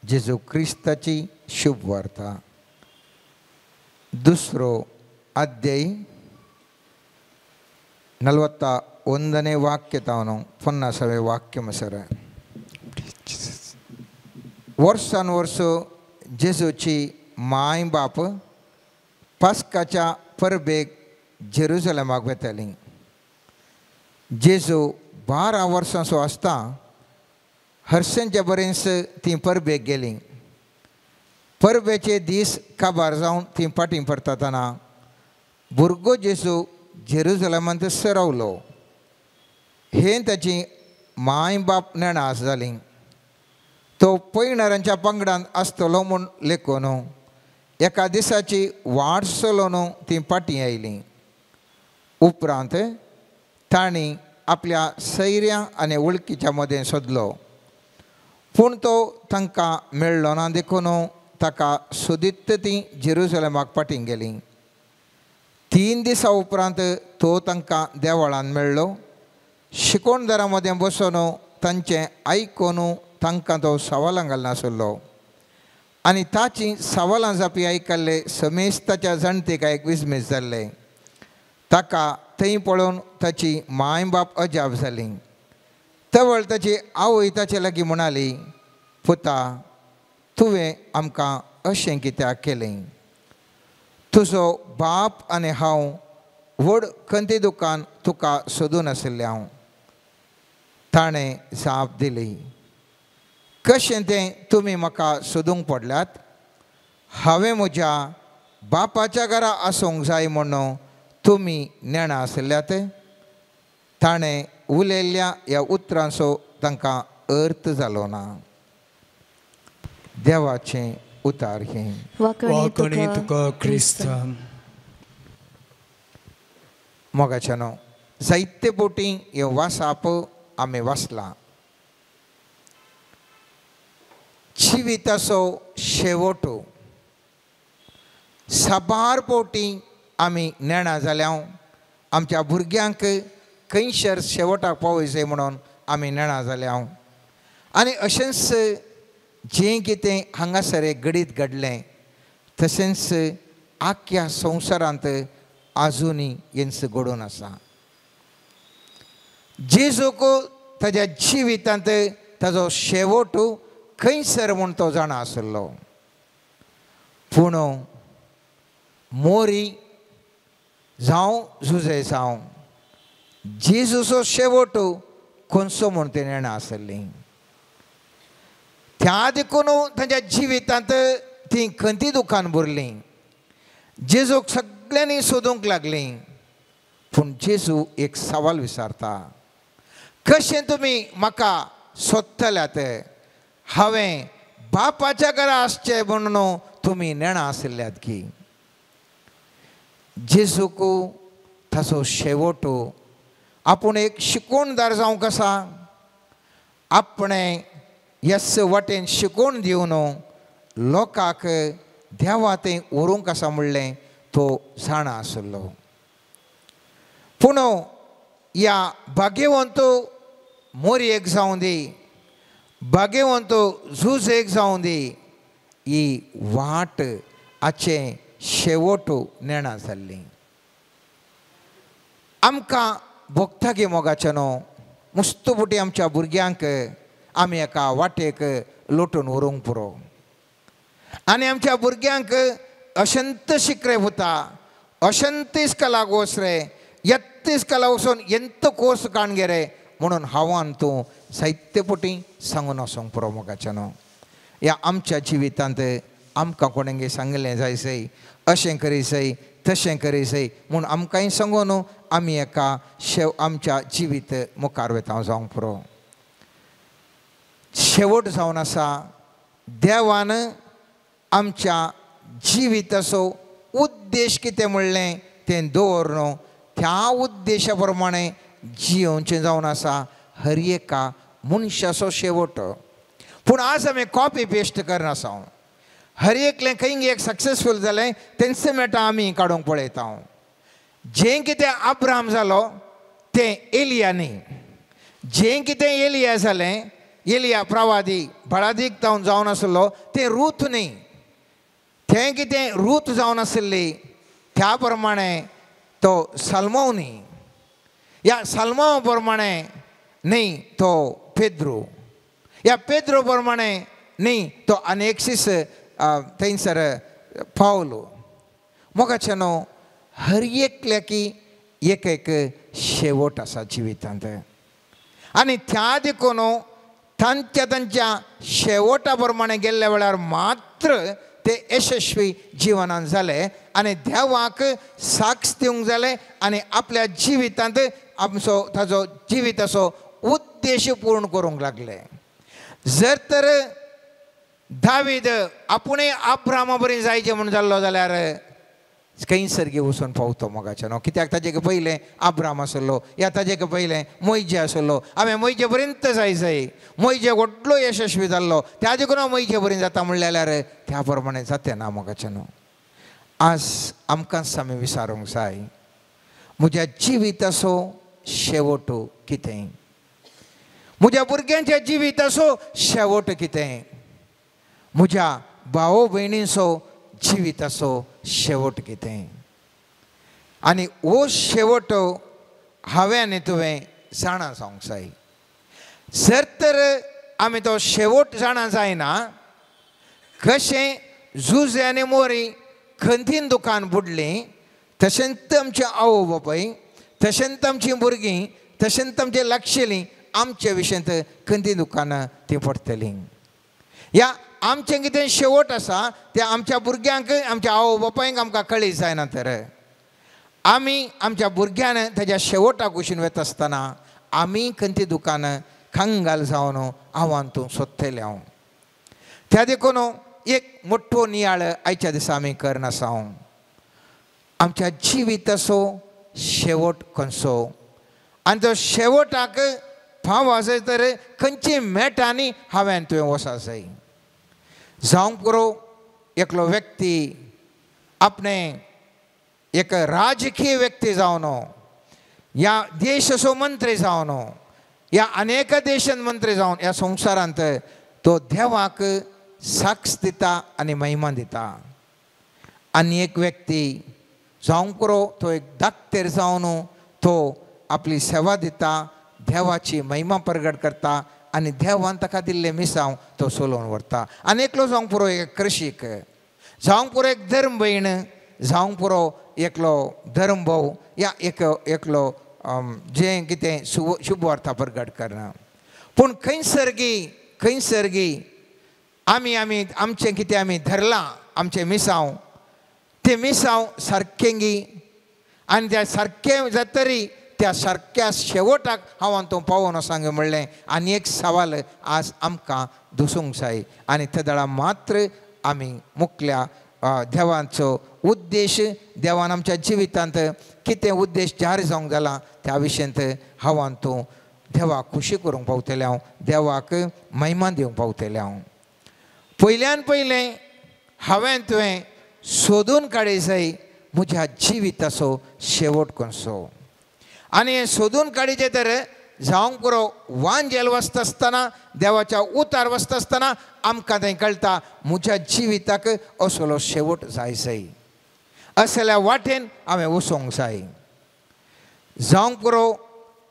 S6: जेजू क्रिस्ताची शुभ वार्ता दुसरो अध्याय 41ನೇ ವಾಕ್ಯ ತಾವನು 50वे ವಾಕ್ಯ ಮಸರ. वर्सान वर्स जेजूची माय बाप पास्काच्या परबेक जेरुजलेमाक वेताली. जेजू 12 वर्सांचो आसता हर्षांच्या बरेंच ती परबेक गेली. परबेचे दीस काबार जावन ती फाटीं परतातना भुरगो जेजू जेरुजलेमांत सरावलो. हें ताची माय बाप नेणास जाली. तो पयणारांच्या पंगडान आसतलो म्हूण लेखून एका दिसाची वाट चलोवन ती फाटीं आयली. उपरांत तांणी आपल्या सैऱ्यां आनी वळखीच्या मदें सोदलो, पूण तो तांकां मेळ्ळो ना देखून ताका सोदीत ती जेरुजलेमाक फाटीं गेली. 3 दिसां उपरांत तो तांकां देवळान मेळ्ळो. शिकोणदारां मदें बसून तांचें आयकून तांकां तो सवालां घालनासलो आनी ताची सवालां जापी आयकल्ले समेज ताच्या जाणटेका एक विस्मीत जाल्ले. ताका थंय पळोवन ताची माय बाप अजाप जाली. तवळ ताची आवय ताचे लागीं म्हणाली, पुता, तुवें आमकां अशें कित्याक केलें? तुजो बाप आनी हांव व्हड खंती दुकान तुका सोदून आशिल्लें हांव. ताणें जाप दिली, कशें तें तुमी म्हाका सोदूंक पडल्यात? हांवें म्हज्या बापाच्या घरा आसूंक जाय म्हणून तुमी नेणां आशिल्ल्यात. ताणें उलयल्ल्या ह्या उतरांचो तांकां अर्थ जालो ना. देवाचें उतार हें.
S1: वांकणी तुका क्रिस्ता.
S6: मोगाच्यानो, जायते बोटी हें वासाप आमी वाचलां. जिविताचो शेवटो साबार पोटी आमी नेणां जाल्या. आमच्या भुरग्यांक खंयसर शेवटाक पावयचें म्हणून आमी नेणां जाल्या. आनी अशेंच जें कितें हांगासर एक घडीत घडलें तशेंच आख्या संवसारांत आजुनूय हेंच घडून आसा. जेजूक ताज्या जिवितांत ताजो शेवट खंयसर म्हूण तो जाणा आसलो, पूण मोरी जावं जुजे जावं जेजूचो शेवट खंयचो म्हूण ते नेणां आसली. त्या देखून तांच्या जिवितांत ती खंती दुखान भरलीं. जेजूक सगळ्यांनी सोदूंक लागलीं, पूण जेजू एक सवाल विचारता, कशें तुमी म्हाका सोदतल्यात? हांवें बापाच्या घरा आसचें म्हणून तुमी नेणां आशिल्ल्यात की? जेजूक ताचो शेवट आपूण एक शिकोणदार जावंक आसा, आपणें येस वाटेन शिकोवन दिवन लोकांक देवा थंय व्हरूंक आसा म्हणलें तो जाणा आसलो. पूण ह्या भाग्यवंत मोरयेक जावं दी, भाग्यवंत झुजेक जावं दी, ही वाट हाचें शेवट नेणां जाल्ली. आमकां भोगता गे मोगाचें न्हू, मुस्तपुटी आमच्या भुरग्यांक आमी एका वाटेक लोटून व्हरूंक पुरो. आनी आमच्या भुरग्यांक अशंत शिकरे पुता, अशंत इस्कलाक वच रे, येत्त इस्कलाक वचून एंत कोर्स काण गे रे म्हणून हांवान तूं साहित्यपुटी सांगून वचोंक पुरो मोगाचें न्हू. ह्या आमच्या जिवितांत आमकां कोणेंगे सांगलें जायसय, अशें करीसय तशें करीसय म्हूण आमकांय सांगून आमी एका आमच्या जिवीत मुखार वता जावंक पुरो. शेवट जावन आसा देवान आमच्या जिविताचो उद्देश कितें म्हणलें तें दवरन त्या उद्देशा प्रमाणे जियोवचें जावन आसा हर एका मनशाचो शेवट. पूण आज आमी कॉपी पेस्ट करनासा. हर एकलें खंय एक सक्सेसफूल जालें तेंचे मेटा आमी काडूंक पळयता. जें कितें अब्राहम जालो तें एलिया न्ही, जें कितें एलिया जालें, एलिया प्रवादी बळादीक जावन जावन आसलो तें रूथ न्ही, तें कितें रूथ जावन आसली त्या प्रमाणे तो साल्मोव न्ही, ह्या साल्मोव प्रमाणे न्ही तो पेद्रो, ह्या पेद्रो प्रमाणे न्ही तो अनेकशीस थंयसर पावलो. मोगाचें न्हू हर एकल्याकी एक एक शेवट आसा जिवितांत आनी त्या देखून तांच्या तांच्या शेवटा प्रमाणे गेल्ल्या वेळार मात्र ते यशस्वी जिवनान जाले आनी देवाक साक्ष दिवंक जाले आनी आपल्या जिवितांत आमचो ताजो जिविताचो उद्देश पूर्ण करूंक लागले. जर तर दावीद आपुणूय अब्रामा बरी जायचें म्हूण जाल्लो जाल्यार खंयसर वचून पावतो मोगाचें न्हू. कित्याक ताजे पयलें अब्राम आसलो या ताजे पयलें मोयजे आसलो. हांवें मोयजे पर्यंत जाय जाय, मोयजे व्हडलो यशस्वी जाल्लो, त्या देखून हांव मोयजे पर्यंत जाता म्हणलें जाल्यार त्या प्रमाणे जातें ना मोगाचें न्हू. आज आमकांच आमी विचारूंक जाय, म्हज्या जिविताचो शेवट कितें, म्हज्या भुरग्यांच्या जिविताचो शेवट कितें, म्हज्या भाव भयणींचो जिविताचो शेवट कितें. आनी हो शेवट हांवें आनी तुवें जाणा जावंक जाय. जर तर आमी तो शेवट जाणा जायना, कशें जुजे आनी मोरी खंतीन दुकान बुडलीं, तशेंच आमचे आवय बापाय, तशेंच आमचीं भुरगीं, तशेंच आमचे लागशिलीं आमचे विशयांत खंती दुकानां तीं पडटलीं. ह्या आमचें कितें शेवट आसा तें आमच्या भुरग्यांक आमच्या आवय बापायंक आमकां कळी जायना. तर आमी आमच्या भुरग्यान ताज्या शेवटाक वशीन वता आसतना आमी खंती दुकानां कंगाल जावन आव्हान तूं सोदतलें हांव. त्या देखून एक मोठो नियाळ आयच्या दिसा आमी करनासा. हांव आमच्या जिविताचो शेवट खंयचो आनी तो शेवटाक फाव आसत तर खंयची मेटांनी हांवें तुवें वचूंक जाय. जावंक पुरो एकलो व्यक्ती आपणे एक राजकीय व्यक्ती जावन ह्या देशाचो मंत्री जावन ह्या अनेक देशांत मंत्री जावन ह्या संवसारांत तो देवाक साक्ष दिता आनी महिमा दिता. आनी एक व्यक्ती जावंक पुरो तो एक डाक्टर जावन तो आपली सेवा दिता, देवाची महिमा प्रगट करता आनी देवान ताका दिल्लें मिसांव तो चलोवन व्हरता. आनी एकलो जावंक पुरो एक कृशीक, जावंक पुरो एक धर्म भयण, जावंक पुरो एकलो धर्म भाव या एक एकलो जें कितें शुभवार्ता प्रगट करना. पूण खंयसर गी आमी आमी आमचें कितें आमी धरलां आमचें मिसांव, तें मिसांव सारकें गी आनी त्या सारकें जातरी त्या सारक्या शेवटाक हांव तूं पावोन सांग म्हणलें आनी एक सवाल आज आमकां दुसूंक जाय. आनी तेदळा मात्र आमी मुखल्या देवाचो उद्देश, देवान आमच्या जिवितांत कितें उद्देश जारी जावंक जाला त्या विशयांत हांव तूं देवाक खुशी करूंक पावतलें हांव, देवाक महिमा दिवंक पावतलें हांव. पयल्यान पयलें हांवें तुवें सोदून काडी जाय म्हज्या जिविताचो शेवट खंयचो. आनी हें सोदून काडीचें तर जावंक पुरो वांजेल वचता आसतना देवाच्या उतार वचता आसतना आमकां थंय कळटा म्हज्या जिविताक असलो शेवट जाय जाय, असल्या वाटेन हांवें वचूंक जाय. जावंक पुरो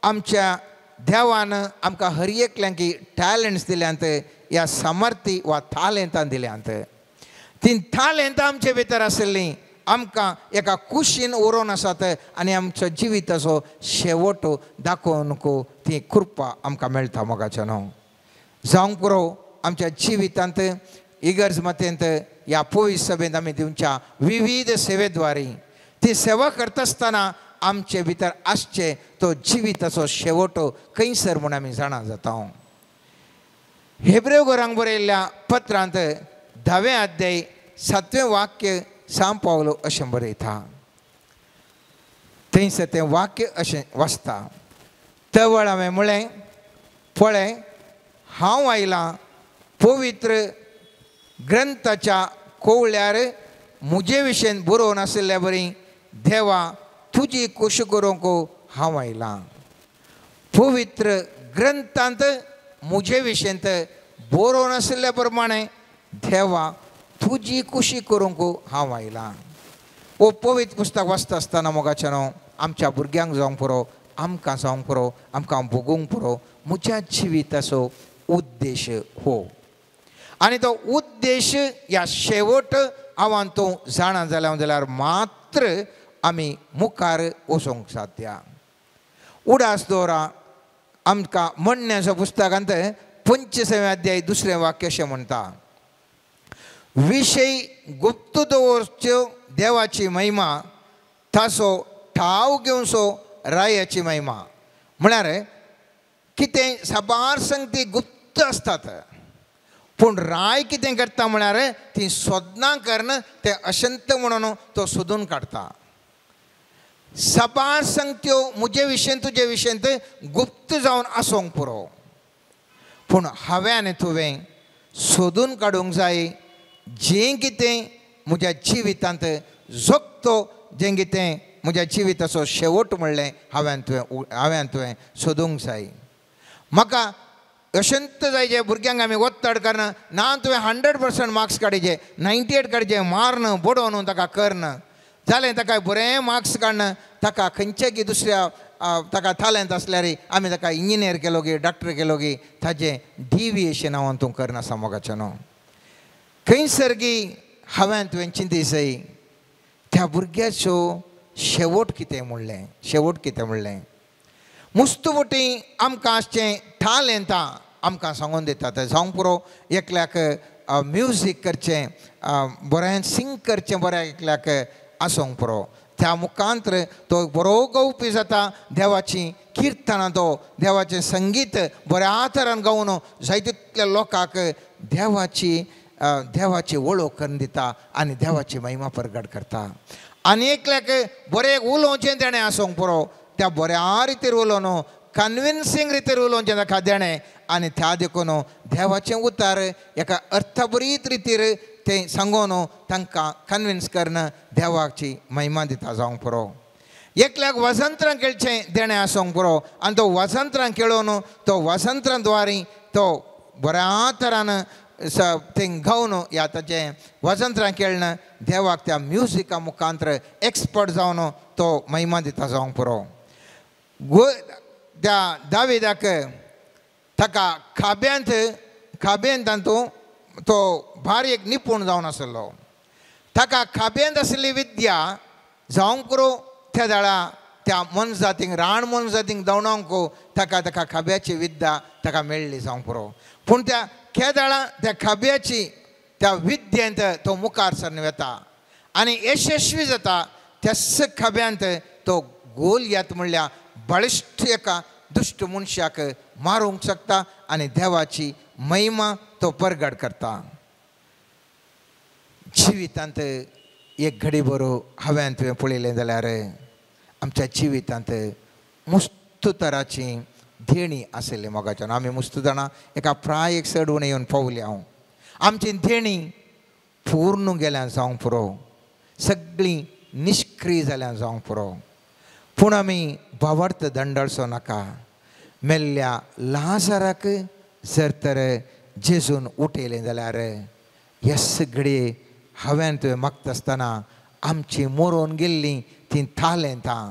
S6: आमच्या देवान आमकां हर एकल्यांक टॅलंट्स दिल्यांत ह्या सामर्थ्य वा तालेंतां दिल्यांत, तीं तालेंतां आमचे भितर आशिल्लीं आमकां एका कुशीन उरोवन आसात आनी आमचो जिविताचो शेवट दाखोवंक ती कृपा आमकां मेळटा मोगाचें न्हू. जावंक पुरो आमच्या जिवितांत इगर्ज मातेंत ह्या पवित्र सभेंत आमी दिवच्या विविध सेवेद्वारी ती सेवा करता आसतना आमचे भितर आसचे तो जिविताचो शेवट खंयसर म्हूण आमी जाणा जाता. हेब्रेव घरांक बरयल्ल्या पत्रांत 10वें अध्याय 7वें वाक्य सांव पावलो अशें बरयता. थंयसर तें वाक्य अशें वाचता, तवळ हांवें म्हळें पळय हांव आयलां पवित्र ग्रंथाच्या कोवळ्यार म्हजे विशयन बरोवन आशिल्ल्या बरी देवा तुजी खोशी करूंक हांव आयलां. पवित्र ग्रंथांत म्हजे विशयंत बरोवन आशिल्ल्या प्रमाणे देवा तुजी खुशी करूंक हांव आयलां. हो पवित्र पुस्तक वाचता आसतना मोगाचें न्हू आमच्या भुरग्यांक जावंक पुरो, आमकां जावंक पुरो, आमकां भोगूंक पुरो म्हज्या जिविताचो उद्देश हो. आनी तो उद्देश ह्या शेवट हांव तूं जाणा जाल्या जाल्यार मात्र आमी मुखार वचूंक साध्य. उडास दवरा आमकां म्हणण्याच्या पुस्तकांत 25वें अध्याय 2रें वाक्य अशें म्हणटा, विशय गुप्त दवरच्यो देवाची महिमा ताचो ठाव घेवचो रायाची महिमा. म्हळ्यार कितें साबार संगती गुप्त आसतात पूण राय कितें करता म्हळ्यार ती सोदनां करून तें अशंत म्हणून तो सोदून काडटा. साबार संगत्यो म्हजे विशयन तुजे विशयंत गुप्त जावन आसूंक पुरो पूण हांवें आनी तुवें सोदून काडूंक जाय जें कितें म्हज्या जिवितांत जगतो जें कितें म्हज्या जिविताचो शेवट म्हणलें हांवें तुवें सोदूंक जाय. म्हाका अशंत जाय जे भुरग्यांक आमी ओत्तड करना ना तुवें 100% मार्क्स काडचे 98 काडचे मारन बडोवन ताका करन जालें ताका बरें मार्क्स काडन ताका खंयचे की दुसऱ्या ताका तालेंत आसल्यार आमी ताका इंजिनियर केलो की डॉक्टर केलो की ताजें डिविएशन हांव तूं करनासा मोगाचें न्हू. खंयसर की हांवें तुवें चिंती सय त्या भुरग्याचो शेवट कितें म्हणलें शेवट कितें म्हणलें. मुस्तुवटी आमकां आसचें तालेंतां आमकां सांगून दितात जावंक पुरो एकल्याक म्युजीक करचें बरें सिंग करचें बरें एकल्याक आसूंक पुरो त्या मुखांतर तो बरो गावपी जाता देवाची किर्तनां तो देवाचें संगीत बऱ्या तरान गावन जाय तितल्या लोकांक देवाची देवाची वळख करून दिता आनी देवाची महिमा परगट करता. आनी एकल्याक बरें उलोवचें तेणें आसूंक पुरो त्या बऱ्या रितीर उलोवन कन्विन्सींग रितीर उलोवचें ताका देणें आनी त्या देखून देवाचें उतार एका अर्थभरीत रितीर तें सांगून तांकां कन्विन्स करून देवाची महिमा दिता जावंक पुरो. एकल्याक वसंत्रां खेळचें देणें आसूंक पुरो आनी तो वसंत्रां खेळोवन तो वसंत्रां द्वारी तो बऱ्या तरान तें गावन ह्या ताचें वसंत्रां खेळन देवाक त्या म्युजिका मुखांतर एक्सपर्ट जावन तो महिमा दिता जावंक पुरो. त्या दाविदाक ताका खाब्यांत खाब्यांत तातूंत तो भारी एक निपूण जावन आसलो ताका खाब्यांत आसली विद्या जावंक पुरो त्या वेळा त्या मनजातींक रान मनजातींक धांवडावंक ताका ताका खाब्याची विद्या ताका मेळ्ळी जावंक पुरो. पूण त्या केदळा त्या खाब्याची त्या विद्येंत तो मुखार सरन वता आनी यशस्वी जाता. त्याच खाब्यांत तो गोलयात म्हणल्यार बळिश्ट एका दुश्ट मनशाक मारूंक शकता आनी देवाची महिमा तो परगट करता. जिवितांत एक घडी बरो हांवें तुवें पळयलें जाल्यार आमच्या जिवितांत मुस्त तराची देणी आशिल्ली मोगाच्यान आमी मुस्त जाणां एका प्राय एक चड उणें येवन पावली हांव आमची देणी पूर्ण गेल्या जावंक पुरो सगळीं निश्क्रीय जाल्या जावंक पुरो पूण आमी भावार्थ दंडळचो नाका. मेल्ल्या लाजाराक जर तर जेजून उठयलें जाल्यार येस घडये हांवें तुवें मागता आसतना आमची मोरोन गेल्लीं तीं तालेंतां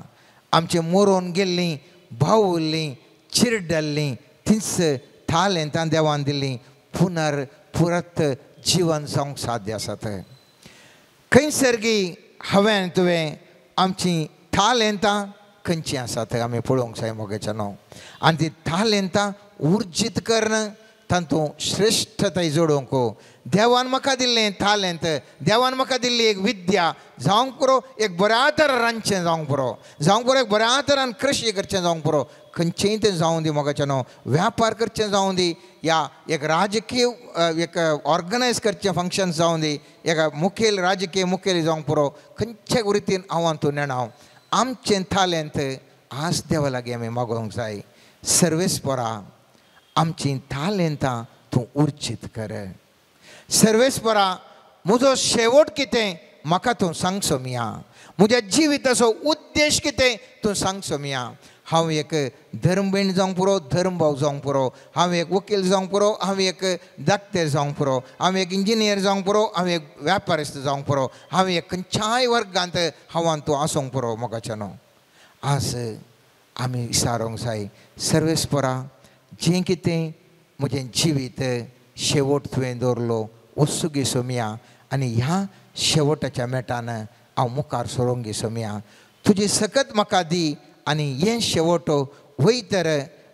S6: आमची मोरोन गेल्लीं बावल्लीं चिरडल्लीं तींच तालेंतां देवान दिल्लीं पुनर पुरत जिवन जावंक साध्य आसात. खंयसर गी हांवें तुवें आमची तालेंतां खंयचीं आसात आमी पळोवंक जाय मोगेच्या न्हू आनी ती तालेंतां उर्जीत करून तातूंत श्रेश्ठताय जोडूंक देवान म्हाका दिल्लें तालेंत देवान म्हाका दिल्ली एक विद्या जावंक पुरो एक बऱ्या तरान रांदचें जावंक पुरो जावंक पुरो एक बऱ्या तरान कृशी करचें जावंक पुरो खंयचेंय तें जावं दी मोगाचें न्हू व्यापार करचें जावं दी या एक राजकीय एक ऑर्गनायज करचें फंक्शन जावं दी एका मुखेल राजकीय मुखेल जावंक पुरो खंयचे रितीन हांव तूं नेणा आमचें तालेंत आज देवा लागीं आमी मागोवंक जाय. सर्वेस्परा आमचीं तालेंतां तूं उर्जीत कर. सर्वेस्परा म्हजो शेवट कितें म्हाका तूं सांग सोमिया म्हज्या जिविताचो उद्देश कितें तूं सांग सोमिया. हांव एक धर्मभयण जावंक पुरो धर्मभाव जावंक पुरो हांव एक वकील जावंक पुरो हांव एक डाक्टर जावंक पुरो हांव एक इंजिनियर जावंक पुरो हांव एक व्यापारिस्त जावंक पुरो हांव एक खंयच्याय वर्गांत हांवान तूं आसूंक पुरो मोगाचें न्हू. आज आमी विचारूंक जाय सर्वेस्परा जें कितें म्हजें जिवीत शेवट तुवें दवरलो वचूंक सोमिया आनी ह्या शेवटाच्या मेटान हांव मुखार सरोंक सोमिया तुजी सकत म्हाका दी आनी हें शेवट वयतर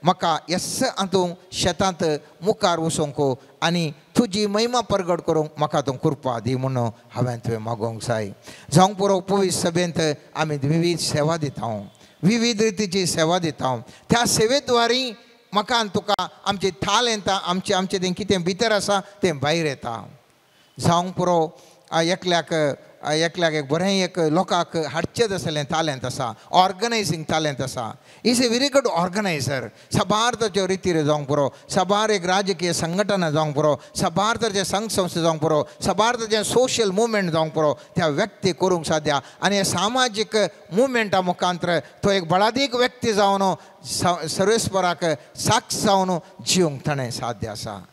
S6: म्हाका येस हातूंत शेतांत मुखार वचोंक आनी तुजी महिमा परगट करूंक म्हाका तूं कृपा दी म्हणून हांवें तुवें मागोवंक जाय. जावंक पुरो पवित्र सभेंत आमी विवीध सेवा दिता, विविध रितीची सेवा दिता. त्या सेवेद्वारी म्हाका आनी तुका आमची थाल येता, आमचें आमचें तें कितें भितर आसा तें भायर येता. जावंक पुरो एकल्याक एकल्याक एक बरें एक लोकांक हाडचें आसलें तालेंत आसा, ऑर्गनायजींग तालेंत आसा. Is a very good organiser. साबार ताच्यो रितीर जावंक पुरो, साबार एक राजकीय संघटना जावंक पुरो, साबार ताचे संघ संस्था जावंक पुरो, साबार ताचें सोशल मुवमेंट जावंक पुरो, त्या व्यक्ती करूंक साद्या. आनी हे सामाजीक मुवमेंटा मुखांतर तो एक बळादीक व्यक्ती जावन सर्वेस्पराक साक्ष जावन जिवंक ताणें साध्य आसा.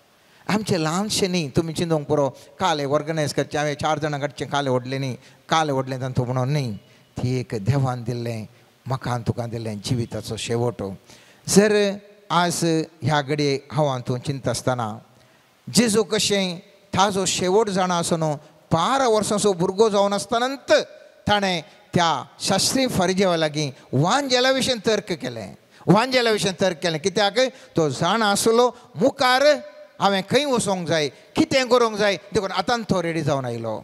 S6: आमचें ल्हानशें न्ही, तुमी चिंतूंक पुरो काले ऑर्गनायज करचें, हांवें 4 जाणां कडचें काले ओडलें न्ही, काले ओडलें तांतूं म्हणून न्ही, ती एक देवान दिल्लें म्हाका आनी तुका दिल्लें जिविताचो शेवट. जर आज ह्या घडये हांव हातूंत चिंतता आसतना जेजू कशें ताजो शेवट जाणा आसून 12 वर्सांचो भुरगो जावन आसतनाच ताणें त्या शास्त्री फारिजेवा लागीं वांजेला विशीं तर्क केलें, वांजेला विशीं तर्क केलें. कित्याक तो जाणा आसलो मुखार हांवें खंय वचोंक जाय, कितें करूंक जाय, देखून आतां तो रेडी जावन आयलो.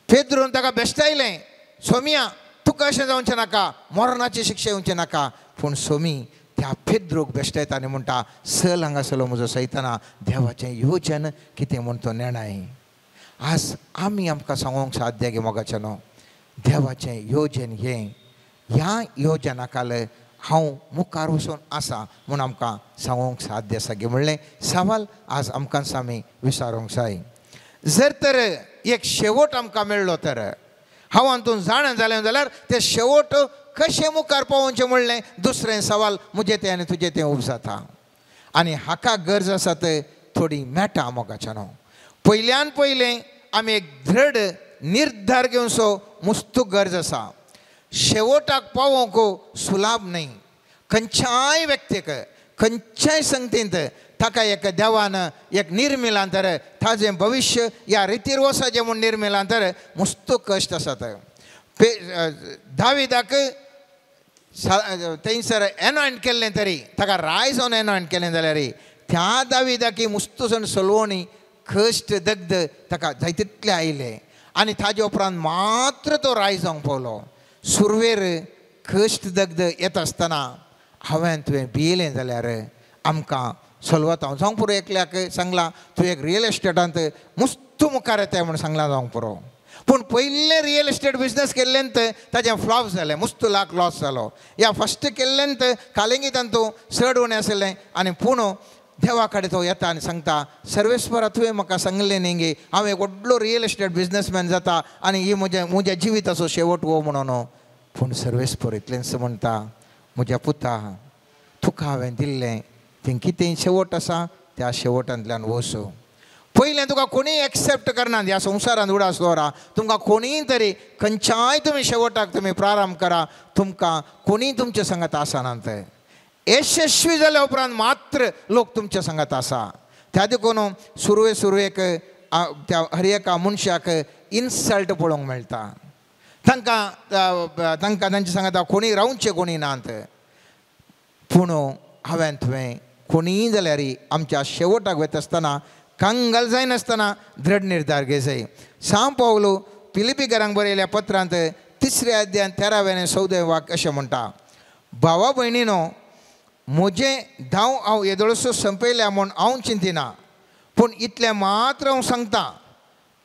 S6: पेद्रून ताका बेश्टायलें, सोमिया तुका अशें जावचें नाका, मरणाची शिक्षा येवचें नाका. पूण सोमी त्या पेद्रूक बेश्टायता आनी म्हणटा, सल हांगासरलो म्हजो सैताना, देवाचें योजन कितें म्हूण तो नेणाय. आज आमी आमकां सांगूंक साध्य गे मोगाचें न्हू, देवाचें योजन हें, ह्या योजना खाल हांव मुखार वचून आसा म्हूण आमकां सांगूंक साध्य आसा गे म्हणलें सवाल आज आमकां आमी विचारूंक जाय. जर तर एक शेवट आमकां मेळ्ळो तर हांव हातूंत जाणा जालें जाल्यार तें शेवट कशें मुखार पावोवचें म्हणलें दुसरें सवाल म्हजें तें आनी तुजें तें उब जाता. आनी हाका गरज आसा ते थोडी मेळटा मोगाच्या न्हू. पयल्यान पयलें आमी एक दृढ निर्धार घेवचो मुस्तू गरज आसा. शेवटाक पावोवंक सुलाभ न्हय. खंयच्याय व्यक्तीक खंयच्याय संगतींत ताका एक देवान एक निर्मिलां तर ताजें भविश्य ह्या रितीर वचपाचें म्हूण निर्मिलां तर मुस्तू कश्ट आसात. दाविदाक थंयसर एनॉयंट केल्लें तरी ताका राय जावन एनॉयंट केलें जाल्यार त्या दाविदाक मुस्तू सण सलवणी कश्ट दग्ध ताका जाय तितले आयले आनी ताजे उपरांत मात्र तो राय जावंक पावलो. सुरवेर कश्ट दग्ध येता आसतना हांवें तुवें भियेलें जाल्यार आमकां सलवत हांव जावंक पुरो. एकल्याक सांगलां तूं एक रियल एस्टेटांत मुस्तू मुखार येताय म्हूण सांगलां जावंक पुरो. पूण पयलें रियल एस्टेट बिजनस केल्ल्यान ताजें फ्लॉप जालें, मुस्तू लाख लॉस जालो. ह्या फस्ट केल्ल्यान कालेंगी तांतूं चड उणें आसलें. आनी पूण देवा कडेन तो येता आनी सांगता, सर्वेस्परा तुवें म्हाका सांगलें न्ही गे हांव एक व्हडलो रियल एस्टेट बिजनसमॅन जाता आनी ही म्हज्या म्हज्या जिविताचो शेवट हो म्हणून. पूण सर्वेस्पर इतलेंच म्हणटा, म्हज्या पुता तुका हांवें दिल्लें तें कितें शेवट आसा त्या शेवटांतल्यान वचूं. पयलें तुका कोणीय एक्सेप्ट करना ह्या संवसारांत उडास दवरा, तुमकां कोणीय तरी खंयच्याय तुमी शेवटाक तुमी प्रारंभ करा, तुमकां कोणीय तुमचे सांगात आसनात. यशस्वी जाल्या उपरांत मात्र लोक तुमच्या सांगात आसा. त्या देखून सुरवे सुरवेक त्या हर एका मनशाक इन्सल्ट पळोवंक मेळटा. तांकां तांकां तांचे सांगाता कोणी रावचें कोणी नात. पूण हांवें तुवें कोणीय जाल्यार आमच्या शेवटाक वता आसतना कंगाल जायनासतना दृढ निर्धार घेवचो. सांव पावलो फिलिपीकरांक बरयल्या पत्रांत 3 अध्याय 13 आनी 14 वाक्य अशें म्हणटा, भावा भयणीनो म्हजें धांव हांव येदोळसो संपयल्या म्हूण हांव चिंतिना, पूण इतलें मात्र हांव सांगता,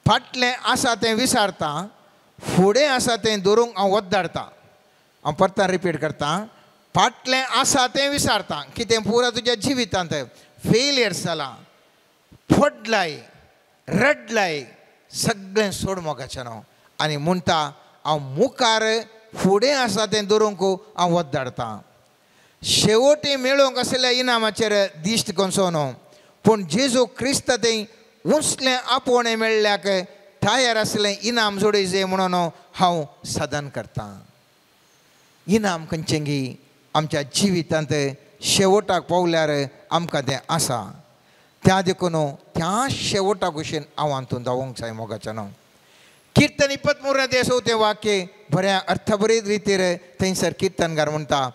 S6: फाटलें आसा तें विसारता, फुडें आसा तें दवरूंक हांव वद्दारता. हांव परतान रिपीट करता, फाटलें आसा तें विसारता. कितें पुरा तुज्या जिवितांत फेलियर्स जालां, फडलाय, रडलाय, सगळें सोड मोगाचें न्हू. आनी म्हणटा हांव मुखार फुडें आसा तें दवरूंक हांव वद्दारता. शेवटी मेळोवंक आशिल्ल्या इनामाचेर दिश्ट कोनसो न्हू, पूण जेजू क्रिस्त तें उंचलें आपोवणें मेळ्ळ्याक तयार आसलें इनाम जोडयचें म्हणून हांव साधन करतां. इनाम खंयचें गी आमच्या जिवितांत शेवटाक पावल्यार आमकां तें आसा. त्या देखून त्या शेवटाक भशेन हांव हातूंत धांवूंक जाय मोगाचें न्हू. किर्तन 23 चवथें वाक्य बऱ्या अर्थभरीत रितीर थंयसर किर्तनकार म्हणटा,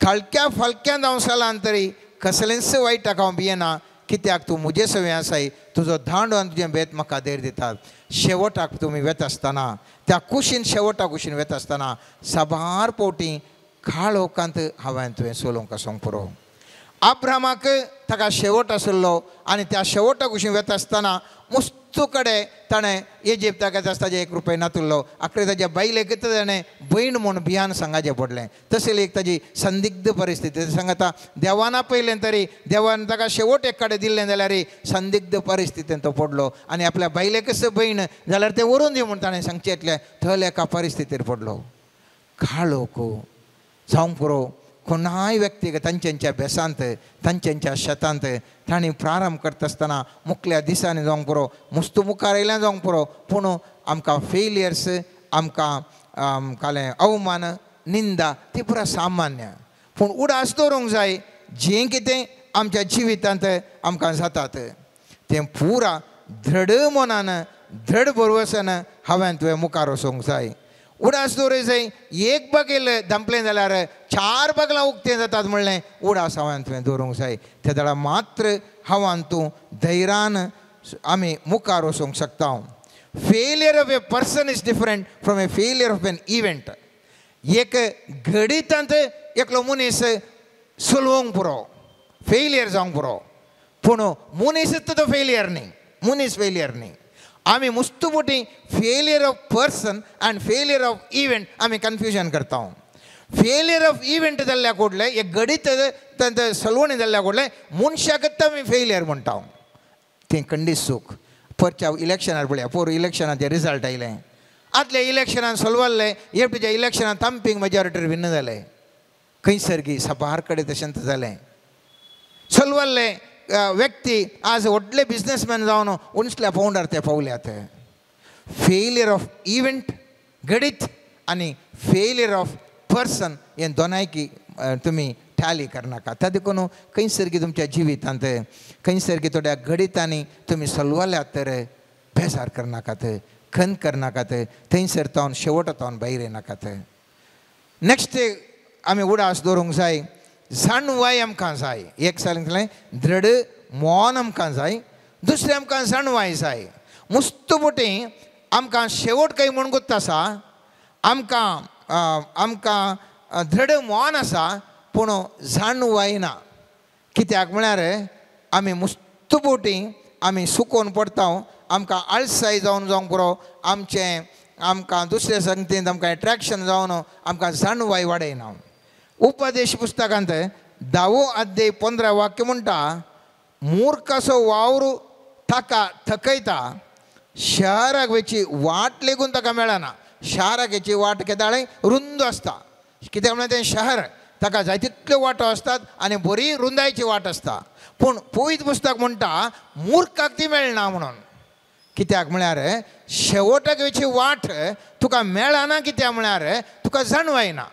S6: खालक्या फालक्यान हांव सालान तरी कसलेंच वायटाक हांव भियेना, कित्याक तूं म्हजे सवें आसाय, तुजो धांडो आनी तुजें बेत म्हाका धैर्य दितात. शेवटाक तुमी वता आसतना त्या कुशीन शेवटा कुशीन वता आसतना साबार फावटी काळोखांत हांवें तुवें चलोवंक आसूंक पुरो. अब्रामाक ताका शेवट आशिल्लो आनी त्या शेवटाक कुशीन वेता आसतना मुस्तू कडेन ताणें इजिप्ताक येता आसता ताजे 1 रुपया नातुल्लो. आखरे ताज्या बायलेक ताणें भयण म्हूण भियान सांगाचें पडलें. तशें एक ताजी संदिग्ध परिस्थिती सांगता देवान पयलें तरी देवान ताका शेवट एक कडेन दिल्लें जाल्यार संदिग्ध परिस्थितीन तो पडलो आनी आपल्या बायलेकच भयण जाल्यार तें व्हरून दी म्हूण ताणें सांगचें येतलें थंय एका परिस्थितीर पडलो. काळोख जावंक पुरो कोणाय व्यक्तीक तांच्या बेसांत तांच्या शेतांत तांणी प्रारंभ करता आसतना मुखल्या दिसांनी जावंक पुरो मुस्तू मुखार आयल्यान जावंक पुरो पूण आमकां फेलियर्स आमकां कालें अवमान निंदा ती पुरा सामान्य. पूण उडास दवरूंक जाय जें कितें आमच्या जिवितांत आमकां जातात तें पुरा दृढ मनान दृढ भरवसान हांवें तुवें मुखार वचूंक जाय. उडास दवरूंक जाय एक बगेल धांपलें जाल्यार 4 बगलां उक्तें जातात म्हणलें उडास हांवें तुवें दवरूंक जाय. ते जाल्यार मात्र हांवें तूं धैर्यान आमी मुखार वचूंक शकता. Failure of a person is different from a failure of an event. एक घडितांत एकलो मनीस चलोवंक पुरो फेलियर जावंक पुरो पूण मनीस तो फेलियर न्ही, मनीस फेलियर न्ही. आमी मुस्तू मोटी failure of person and failure of event आमी कन्फ्युजन करता. फेलियर ऑफ इव्हेंट जाल्ल्या कोडलें एक घडीत सलवणी जाल्ल्या कोडलें मनशाकच आमी फेलियर म्हणटा. तें खंडीत चूक. परच्या इलेक्शनार पळया पोर इलेक्शनाचें रिजल्ट आयलें आदल्या इलेक्शनान सलवल्लें एकट्याच्या इलेक्शनान थंपींग मेजॉरिटी विन्न जालें. खंयसर गी साबार कडेन तशेंच जालें. सलवल्ले व्यक्ती आज व्हडले बिजनेसमॅन जावन उंचल्या पावंडार ते पावल्यात. फेलियर ऑफ इव्हेंट घडीत आनी फेलियर ऑफ पर्सन हें दोनायकी तुमी टॅली करनाका. त्या देखून खंयसर की तुमच्या जिवितांत खंयसर की थोड्या घडितांनी तुमी सलवल्यात तर बेजार करनाकात, खंत करनाकात, थंयसर तावन शेवट तावन भायर येनाकात. नेक्स्ट आमी उडास दवरूंक जाय जाणवाय आमकां जाय. एक सांगलें दृढ मौन आमकां जाय, दुसरें आमकां जाणवाय जाय. मुस्तू मोटी आमकां शेवट खंय म्हूण गुत्त आसा, आमकां आमकां दृढ मौन आसा पूण जाणवाय ना. कित्याक म्हळ्यार आमी मुस्तू बोटी आमी सुकोवन पडटा, आमकां आळसाय जावन जावंक पुरो, आमचें आमकां दुसरे संगतीन आमकां एट्रेक्शन जावन आमकां जाणवाय वाडयना. उपदेश पुस्तकांत 10 अध्याय 15 वाक्य म्हणटा मूर्खाचो वावर ताका थकयता, शहराक वयची वाट लेगून ताका मेळना. शाराक वयची वाट केदाळे रुंद आसता, कित्याक म्हळ्यार तें शहर ताका जाय तितल्यो वाटो आसतात आनी बरी रुंदायची वाट आसता. पूण पवित्र पुस्तक म्हणटा मूर्खाक ती मेळना म्हणून. कित्याक म्हळ्यार शेवटाक वयची वाट तुका मेळना, कित्याक म्हळ्यार तुका जाणवायना.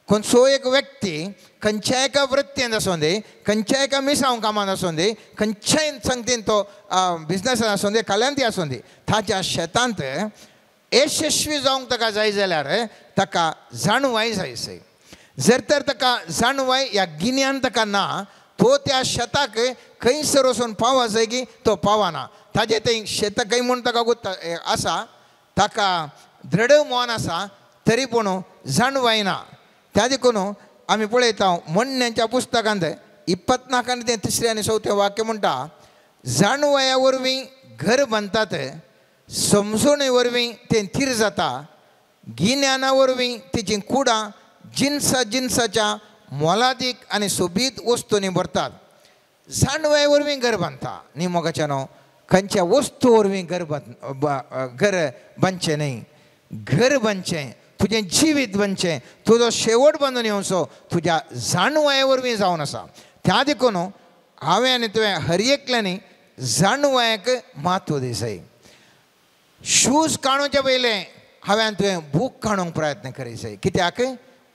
S6: खंयचो एक व्यक्ती खंयच्या एका वृत्तींत आसूं दी, खंयच्या एका मिसांव कामांत आसूं दी, खंयच्याय संगतीन तो बिजनसान आसूं दी, कल्यांती आसूं दी, ताच्या शेतांत यशस्वी जावंक ताका जाय जाल्यार ताका जाणवाय जाय. जर तर ताका जाणवाय ह्या गिन्यान ताका ना, तो त्या शेताक खंयसर वचून पावा जाय की तो पावना. ताजें तें शेत खंय म्हूण ताका गुत्त आसा, ताका दृढ मन आसा तरी पूण जाणवाय ना. त्या देखून आमी पळयता म्हणण्याच्या पुस्तकांत 24 आनी तें 3 आनी 4 वाक्य म्हणटा जाणवाया वरवीं घर बांदतात, समजणे वरवीं तें थीर जाता, गिन्याना वरवीं तेचीं कुडां जिनसा जिनसाच्या मोलादीक आनी सोबीत वस्तूंनी भरतात. जाणवाय वरवीं घर बांदता न्ही मोगाच्या न्हू, खंयच्या वस्तू वरवीं घर बांदचें न्ही. घर बांदचें, तुजें जिवीत बांदचें, तुजो शेवट बांदून येवचो तुज्या जाणवाये वरवीं जावन आसा. त्या देखून हांवें आनी तुवें हर एकल्यांनी जाणवायेक म्हत्व दिसय. शूज काडूच्या पयलें हांवें तुवें बूक काडूंक प्रयत्न करीत. कित्याक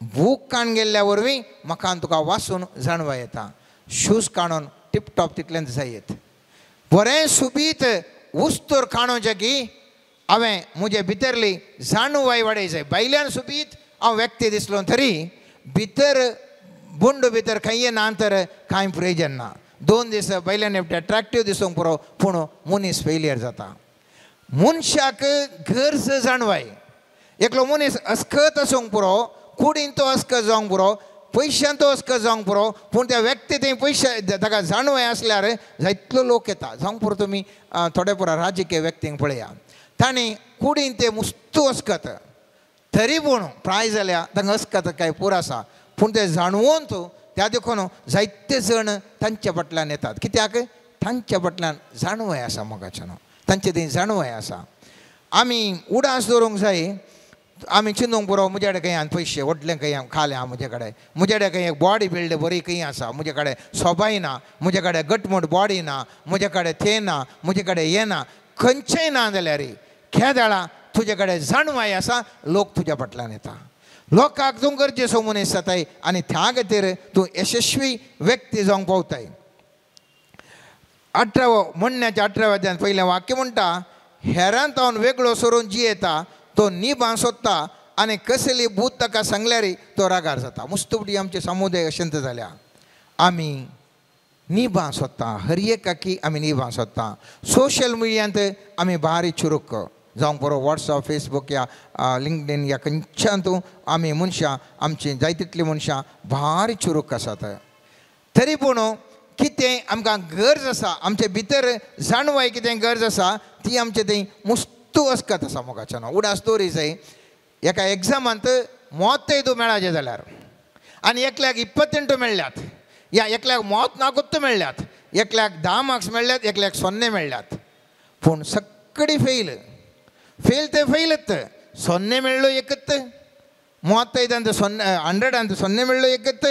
S6: बूक काडून गेल्ल्या वरवीं म्हाका तुका वाचून जाणवाय येता. शूज काडून टिपटॉप तितलेंच जायत. बरें सुबीत उस्तूर काडूचें की हांवें म्हजे भितरली जाणवाय वाडय जाय. भायल्यान सुबीत हांव व्यक्ती दिसलो तरी भितर बुंड भितर खंय ना तर कांय प्रयोजन ना. 2 दीस भायल्यान एट्रेक्टीव दिसूंक पुरो पूण मनीस फेलियर जाता. मनशाक गरज जाणवाय. एकलो मनीस अस्कत आसूंक पुरो कुडीन तो अस्कत जावंक पुरो, पयशान तो अस्कत जावंक पुरो, पूण त्या व्यक्ती थंय पयशे ताका जाणवय आसल्यार जायतलो लोक येता. जावंक पुरो तुमी थोडे पुरो राजकीय व्यक्तींक पळया, तांणी कुडीन ते मुस्तू अस्कत, तरी पूण प्राय जाल्यार तांकां अस्कत काय पुरो आसा, पूण ते जाणवून त्या देखून जायते जण तांच्या फाटल्यान येतात. कित्याक? तांच्या फाटल्यान जाणवय आसा मोगाच्यान, तांचे थंय जाणवय आसा. आमी उडास दवरूंक जाय. आमी चिंतूंक पुरो म्हजे कडेन खंय पयशे व्हडले खंय खाले आहा म्हजे कडेन, म्हजे कडेन खंय एक बॉडी बिल्ड बरी खंय आसा, म्हजे कडेन सोबाय ना, म्हजे कडेन घटमूट बॉडी ना, म्हजे कडेन तें ना, म्हजे कडेन हें ना, खंयचेंय ना जाल्यार खेदाळा तुजे कडेन जाणवाय आसा, लोक तुज्या फाटल्यान येता. लोकांक तूं गरजेचो मनीस जाताय आनी त्या खातीर तूं यशस्वी व्यक्ती जावंक पावताय. 18व्या म्हणण्याच्या 18व्या अध्यायांत पयलें वाक्य म्हणटा, हेरांत हांव वेगळो सरून जियेता तो निभां सोदता आनी कसली भूत ताका सांगल्यार तो रागार जाता. मुस्तुपटी आमचे समुदाय अशंत जाल्या. आमी निभां सोदता, हर एकाकी आमी निभां सोदता. सोशल मिडियांत आमी भारी चुरूक जावंक पुरो, वॉट्सअप, फेसबूक या लिंक्डइन या खंयच्यान तूं आमी मनशां आमची जाय तितलीं मनशां भारी चुरूक आसात. तरी पूण कितें आमकां गरज आसा, आमचे भितर जाणवाय कितें गरज आसा ती आमचे थंय मुस्तू अस्कत आसा मोगाच्यान. उडास दवरी जाय. एका एग्जामांत 35 मेळाचें जाल्यार आनी एकल्याक 28 मेळ्ळ्यात, या एकल्याक मोत नागुत्त मेळ्ळ्यात, एकल्याक 10 मार्क्स मेळ्ळ्यात, एकल्याक 0 मेळ्ळ्यात, पूण सगळी फेल फेल ते फेलत. 0 मेळ्ळो एकत, 35 0 100 0 मेळ्ळो एकत,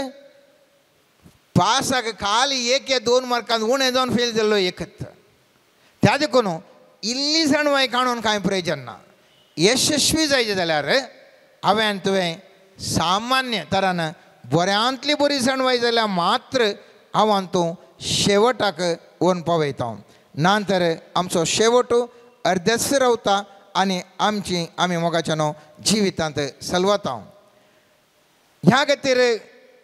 S6: पासाक खाली 1 या 2 मार्कान उणें जावन फेल जाल्लो एकत. त्या देखून इल्ली जाणवाय काणून कांय प्रयोजन ना. यशस्वी जायचें जाल्यार हांवें तुवें सामान्य तरान बऱ्यांतली बरी जाणवाय जाल्यार मात्र हांव तूं शेवटाक व्हरून पावयता, ना तर आमचो शेवट अर्देच रावता आनी आमची आमी मोगाच्या न्हू जिवितांत सलवता. ह्या खातीर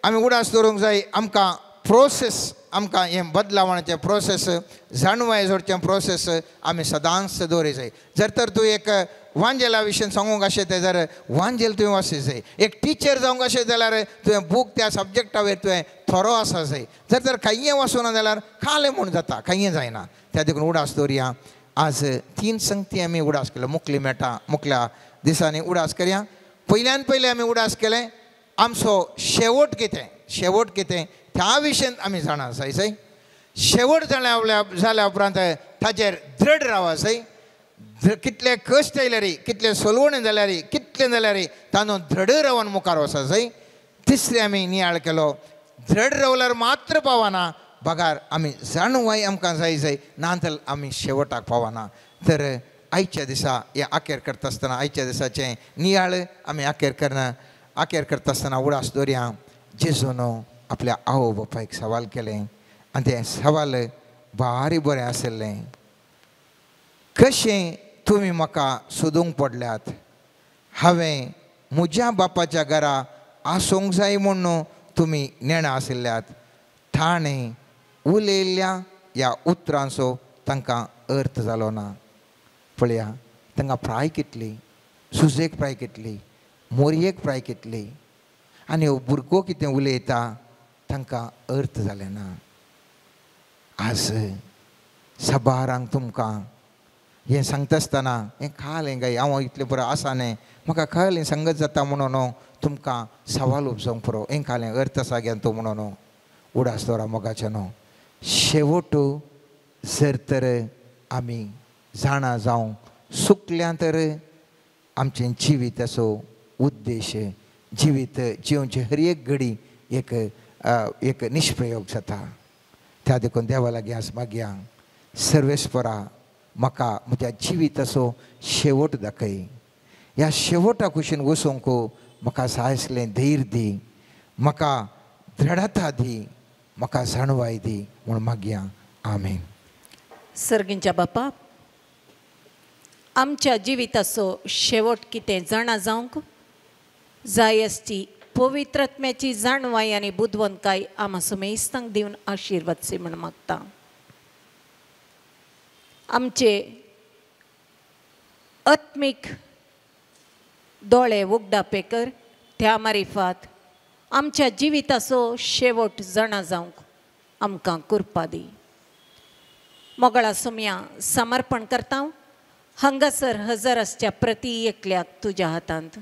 S6: आमी उडास दवरूंक जाय. आमकां प्रोसेस, आमकां हें बदलावणाचें प्रोसेस, जाणवाय जोडचें प्रोसेस आमी सदांच दवरी जाय. जर तर तूं एक वांजेला विशीं सांगूंक आशें तें जर वांजेल तुवें वाचूंक जाय, एक टिचर जावंक आशें जाल्यार तुवें बूक त्या सब्जॅक्टा वयर तुवें थोरो आसा जाय. जर तर कांय वाचूना जाल्यार खालें म्हूण जाता, कांय जायना. त्या देखून उडास दवरया. आज 3 संगती आमी उडास केलो, मुकली मेळटा मुकल्या दिसांनी उडास करया. पयल्यान पयलें आमी उडास केलें आमचो शेवट कितें, शेवट कितें त्या विशयांत आमी जाणा जाय जाय. शेवट जाल्या उपरांत ताचेर दृढ रावा जाय. कितले कश्ट आयल्यार, कितले सोलवणे जाल्यार, कितलें जाल्यार तांदूळ दृढ रावन मुखार वचा जाय. तिसरें आमी नियाळ केलो, दृढ रावल्यार मात्र पावना, बगार आमी जाणवाय आमकां जाय जाय, ना जाल्यार आमी शेवटाक पावना. तर आयच्या दिसा हें आखेर करता आसतना आयच्या दिसाचें नियाळ आमी आखेर करना, आखेर करता आसतना उडास दवरया. जेजून आपल्या आवय बापायक सवाल केलें आनी तें सवाल भारी बरें आशिल्लें. कशें तुमी म्हाका सोदूंक पडल्यात? हांवें म्हज्या बापाच्या घरा आसूंक जाय म्हूण तुमी नेणां आशिल्ल्यात. ताणें उलयल्ल्या ह्या उतरांचो तांकां अर्थ जालो ना. पळया, तांकां प्राय कितली, सुजेक प्राय कितली, मोरयेक प्राय कितली, आनी हो भुरगो कितें उलयता तांकां अर्थ जालें ना. आज सबारांक तुमकां हें सांगता आसतना हें खालें काय हांव इतलें पुरो आसा न्ही, म्हाका कळ्ळें संगत जाता म्हणून तुमकां सवाल उपजोवंक पुरो, हें खालें अर्थ आसा गे तूं म्हणून. उडास दवरा मोगाचें न्हू. शेवट जर तर आमी जाणा जावं सुकल्या तर आमचें जिविताचो उद्देश, जिवीत जिवचे हर एक घडी एक एक निष्प्रयोग जाता. त्या देखून देवा लागीं आज मागया, सर्वेस्परा म्हाका म्हज्या जिविताचो शेवट दाखय. ह्या शेवटा कुशीन वचूंक म्हाका जाय आसलें धैर्य दी, म्हाका दृढता दी, म्हाका जाणवाय दी म्हूण मागया. आमेन.
S7: सर्गींच्या बापा, आमच्या जिविताचो शेवट कितें जाणा जावंक जाय आसची पवित्रात्म्याची जाणवाय आनी बुदवंतकाय आमा सुमेस्तांक दिवन आशिर्वाद सी म्हूण मागता. आमचे आत्मीक दोळे उगडापे कर, त्या मारिफात आमच्या जिविताचो शेवट जाणा जावंक आमकां कृपा दी. मोगळा सोम्या समर्पण करता हांगासर हजर आसच्या प्रती एकल्याक तुज्या हातांत.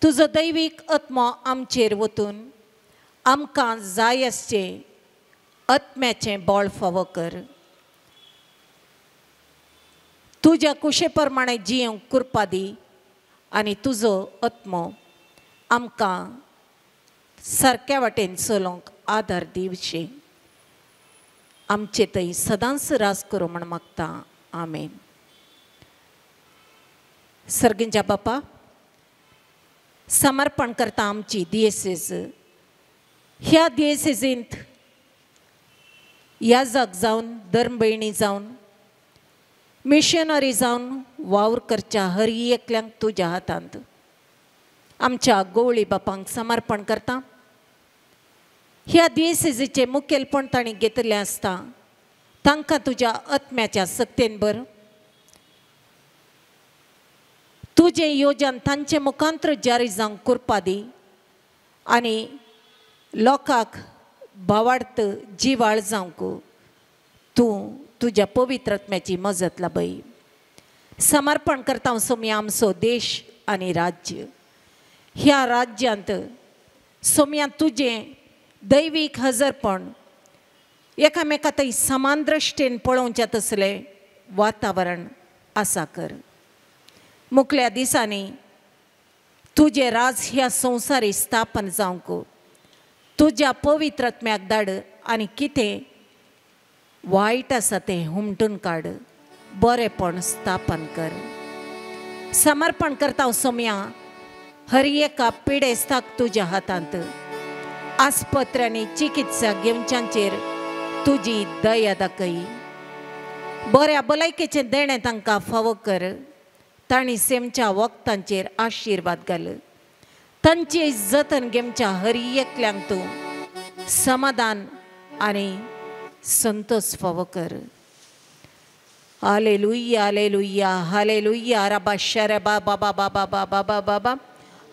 S7: तुजो दैवीक आत्मो आमचेर वतून आमकां जाय आसचें आत्म्याचें बळ फावो कर. तुज्या कुशे प्रमाणे जियेवंक कृपा दी आनी तुजो आत्मो आमकां सारक्या वाटेन चलोवंक आदार दिवचे. आमचे थंय सदांच राज करूं म्हण मागता. आमेन. सर्गींच्या बापा, समर्पण करता आमची दियेसेज. ह्या दियेसेजींत याजक जावन, धर्मभयणी जावन, मिशनरी जावन वावर करच्या हर एकल्यांक तुज्या हातांत. आमच्या गोवळी बापांक समर्पण करता. ह्या दियेसेजीचें मुखेलपण तांणी घेतिल्लें आसता. तांकां तुज्या आत्म्याच्या सक्तेन भर. तुजें योजन तांचे मुखांत्र जारी जावंक कृपा दी आनी लोकांक भावार्थ जिवाळ जावंक तूं तुज्या पवित्र आत्म्याची मजत लाभय. समर्पण करता सोम्या आमचो देश आनी राज्य. ह्या राज्यांत सोम्या तुजें दैवीक हजरपण एकामेका थंय समान दृश्टीन पळोवचें तसलें वातावरण आसा कर. मुखल्या दिसांनी तुजें राज ह्या संवसारी स्थापन जावंक तुज्या पवित्र आत्म्याक धाड आनी कितें वायट आसा तें हुमटून काड, बरेंपण स्थापन कर. समर्पण करता सोम्या हर एका पिडेस्ताक तुज्या हातांत. आस्पत्र्यांनी चिकित्सा घेवच्यांचेर तुजी दया दाखय. बऱ्या भलायकेचें देणें तांकां फावो कर. तांणी सेमच्या वखदांचेर आशिर्वाद घाल. तांची जतन घेवच्या हर एकल्यांक तूं समाधान आनी संतोष फावो कर. Hallelujah, hallelujah, hallelujah. रबा शरबा बाबा बाबा बाबा बाबा बाबा.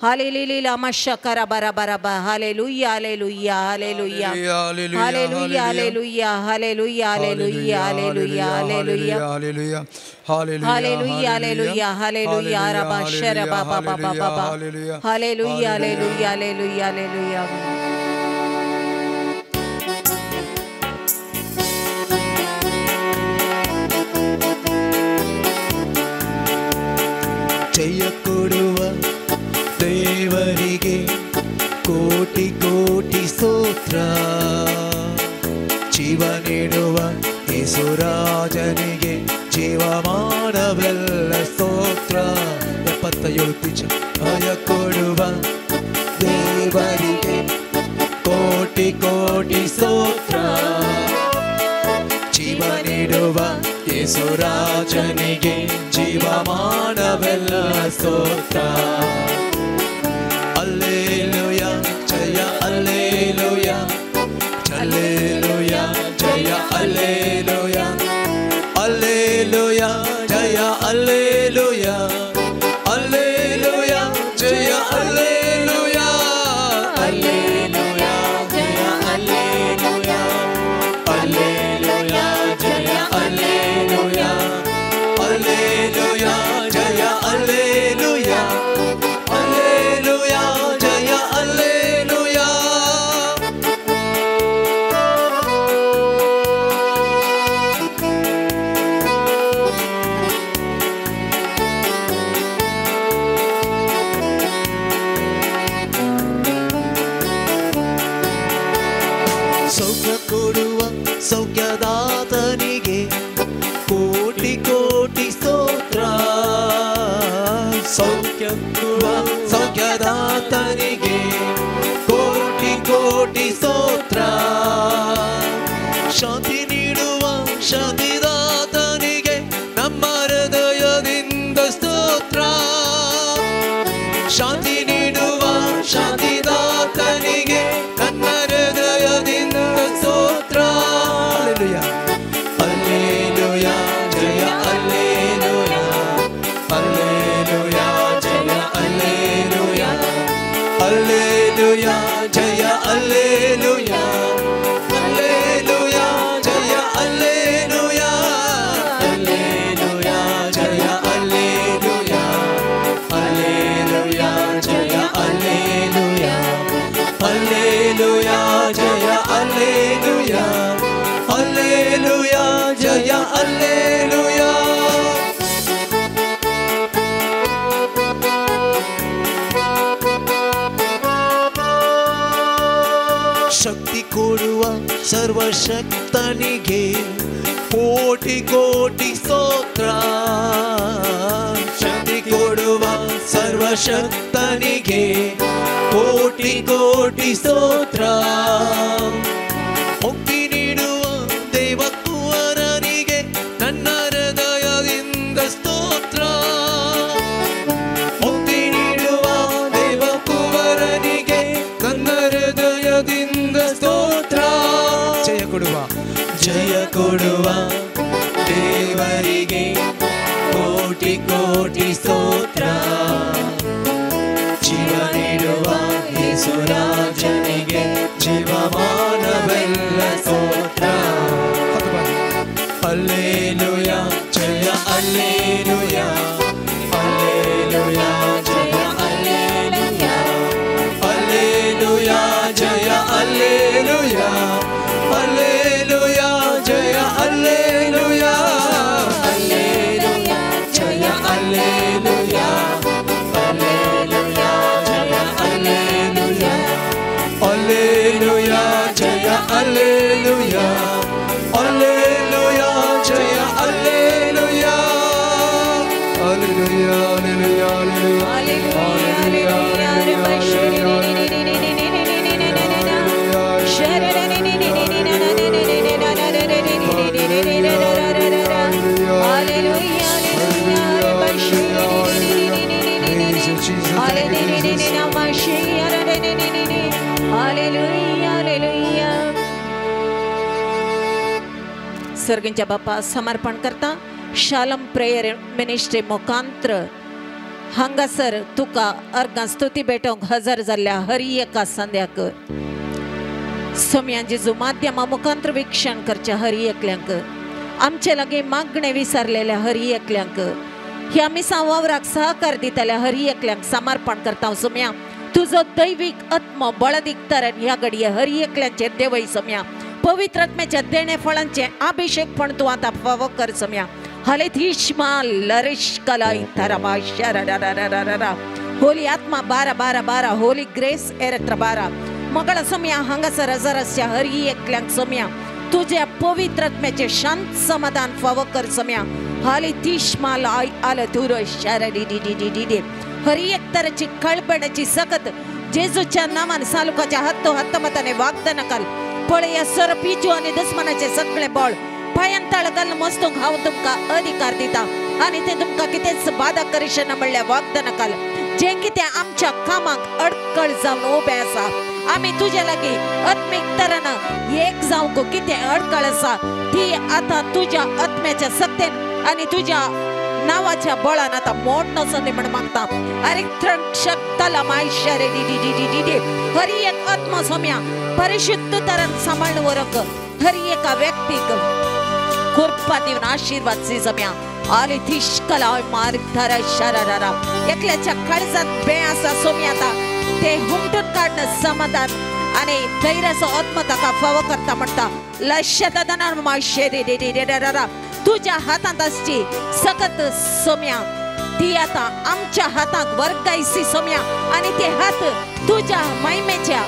S7: हालेलुया माशा करा बरा बरा बा. Hallelujah, hallelujah, hallelujah, hallelujah, hallelujah, hallelujah, hallelujah, hallelujah, hallelujah, hallelujah, hallelujah, hallelujah. रबा शरबा बाबा बाबा बाबा. Hallelujah, hallelujah, hallelujah, hallelujah.
S1: ಜಯ ಕೊಡುವ ದೇವರಿಗೆ ಕೋಟಿ ಕೋಟಿ ಸ್ತೋತ್ರ. ಜೀವ ನೀಡುವ ಯೇಸುರಾಜನಿಗೆ ಜೀವಮಾನವೆಲ್ಲ ಸ್ತೋತ್ರ. 77 ಜಯ ಕೊಡುವ ದೇವರಿಗೆ ಕೋಟಿ ಕೋಟಿ ಸ್ತೋತ್ರ. ಜೀವ ನೀಡುವ ಯೇಸುರಾಜನಿಗೆ ಜೀವಮಾನವೆಲ್ಲ ಸ್ತೋತ್ರ. ಅಲ್ಲೇಲುಯ ಜಯ ಅಲ್ಲೇಲುಯ, ಅಲ್ಲೇಲುಯ ಜಯ ಅಲ್ಲೇಲುಯ, ಅಲ್ಲೇಲುಯ ಜಯ ಅಲ್ಲೇಲುಯ, ಅಲ್ಲೇಲುಯ ಜಯ ಅಲ್ಲೇಲುಯ, ಅಲ್ಲೇಲುಯ ಜಯ ಅಲ್ಲೇಲುಯ, ಅಲ್ಲೇಲುಯ ಜಯ ಅಲ್ಲೇಲುಯ, ಅಲ್ಲೇಲುಯ ಜಯ ಅಲ್ಲೇಲುಯ, ಅಲ್ಲೇಲುಯ ಜಯ ಅಲ್ಲೇಲುಯ. ಸೌಖ್ಯ ಕೊಡುವ ಸೌಖ್ಯದಾತನಿಗೆ ಕೋಟಿ ಕೋಟಿ ಸ್ತೋತ್ರ. ಸೌಖ್ಯ ಕೊಡುವ ಸೌಖ್ಯದಾತನಿಗೆ ಕೋಟಿ ಕೋಟಿ ಸ್ತೋತ್ರ. ಶಾಂತಿ ನೀಡುವ ಶಾಂತಿದಾತನಿಗೆ ನಮ್ಮ ಹೃದಯದಿಂದ ಸ್ತೋತ್ರ. ಶಾಂತಿ ನೀಡುವ ಶಾಂತಿದಾತನಿಗೆ ನನ್ನ ಹೃದಯದಿಂದ ಸ್ತೋತ್ರ. ಅಲ್ಲೇಲುಯ, ಅಲ್ಲೇಲುಯ ಜಯ ಅಲ್ಲೇಲುಯ, ಅಲ್ಲೇಲುಯ ಜಯ ಅಲ್ಲೇಲುಯ, Alleluia Jaya alleluia alleluia Jaya alleluia alleluia Jaya alleluia alleluia Jaya alleluia alleluia Jaya alleluia alleluia Jaya alleluia. ಶಕ್ತಿ ಕೊಡುವ ಸರ್ವಶಕ್ತನಿಗೆ ಕೋಟಿ ಕೋಟಿ ಸ್ತೋತ್ರ. ಶಕ್ತಿ ಕೊಡುವ ಸರ್ವಶಕ್ತನಿಗೆ ಕೋಟಿ ಕೋಟಿ ಸ್ತೋತ್ರ. ಮುಕ್ತಿ ನೀಡುವ ದೇವಕುವರನಿಗೆ ನನ್ನ ಹೃದಯದಿಂದ ಸ್ತೋತ್ರ. ಮುಕ್ತಿ ನೀಡುವ ದೇವಕುವರನಿಗೆ ನನ್ನ ಹೃದಯದಿಂದ ಸ್ತೋತ್ರ. ಜಯ ಕೊಡುವ ಜಯ ಕೊಡುವ ದೇವರಿಗೆ ಕೋಟಿ ಕೋಟಿ ಸ್ತೋತ್ರ. ಜೀವ ನೀಡುವ ಯೇಸುರಾಜನಿಗೆ ಜೀವಮಾನವೆಲ್ಲ ಸ್ತೋತ್ರ. ಅಲ್ಲೇಲುಯಾ ಜಯ ಅಲ್ಲೇಲುಯಾ ಅಲ್ಲೇಲುಯಾ ಜಯ ಅಲ್ಲೇಲುಯಾ ಅಲ್ಲೇಲುಯಾ ಜಯ ಅಲ್ಲೇಲುಯಾ ಅಲ್ಲೇಲುಯಾ ಜಯ ಅಲ್ಲೇಲುಯಾ ಅಲ್ಲೇಲುಯಾ ಜಯ ಅಲ್ಲೇಲುಯಾ ಅಲ್ಲೇಲುಯಾ ಜಯ ಅಲ್ಲೇಲುಯಾ ಅಲ್ಲೇಲುಯಾ ಜಯ ಅಲ್ಲೇಲುಯಾ ಅಲ್ಲೇಲುಯಾ ಜಯ ಅಲ್ಲೇಲುಯಾ ಅಲ್ಲೇಲುಯಾ ಅಲ್ಲೇಲುಯಾ ಅಲ್ಲೇಲುಯಾ
S7: सर्गींच्या बापा समर्पण करता शालम प्रेयर मिनिस्ट्री मुखांत्र हांगासर तुका अर्गां स्तुती भेटोवंक हजर जाल्ल्या हरी एका संध्याक सोम्या जेजू माध्यमा मुखांत्र वीक्षण करच्या हरी एकल्यांक आमचे लागीं मागणें विसरलेल्या हरी एकल्यांक ह्या मिसां वावराक सहकार दितल्या हरी एकल्यांक समर्पण करता सोम्या. तुजो दैवीक आत्मो बळदीक तरेन ह्या घडये हरी एकल्यांचेर देवय सोम्या. पवित्र आत्म्याच्या देणे फळांचे अभिषेक पण तूं आतां फावो कर सोम्या. हलेथीश्मा लरिश कलाय थरमा शरा होली आत्मा बारा बारा बारा होली ग्रेस एरत्र बारा मगळ सोम्या हांगासर हजर हरी एकल्यांक सोम्या तुझ्या पवित्र आत्म्याचे शांत समाधान फावो कर सोम्या. हाली तीश्मा लाय आल धुर शरा डी डी डी डी डी हरी एक तरेची खळबणाची सकत जेजूच्या नामान सालुकाच्या हत्तो हत्तमताने वागदान काल पळया सरपीचो आनी दुस्मनाचे सगळे बळ पांयान तळ घालून मस्तूंक हांव तुमकां अधिकार दिता आनी ते तुमकां कितेंच बादा करिशना म्हणल्यार वागदान काल जें कितें आमच्या कामाक अडकळ जावन उबें आसा आमी तुजे लागीं आत्मीक तरान एक जावंक कितें अडकळ आसा ती आतां तुज्या आत्म्याच्या सक्तेन आनी तुज्या नावाच्या बळान आतां मोड नसो म्हण मागता. अरे शक्तला मायशरे डी डी डी डी डी हरी एक आत्मा सोम्या परिशुद्ध तरान सांबाळून व्हरक हरी एका व्यक्तीक कृपा दिवन आशिर्वाद सी सोम्या. आले थिशकला मार्ग धर शरा एकल्याच्या काळजात बे आसा सोम्या आतां ते हुमटून काडणं समाधान आनी धैर्याचो आत्मा ताका फावो करता म्हणटा लश्यदाना माशे रे रे रे रे तुज्या हातांत आसची सकत सोम्या ती आतां आमच्या हातांत वर्गायसी सोम्या आनी ते हात तुज्या महिमेच्या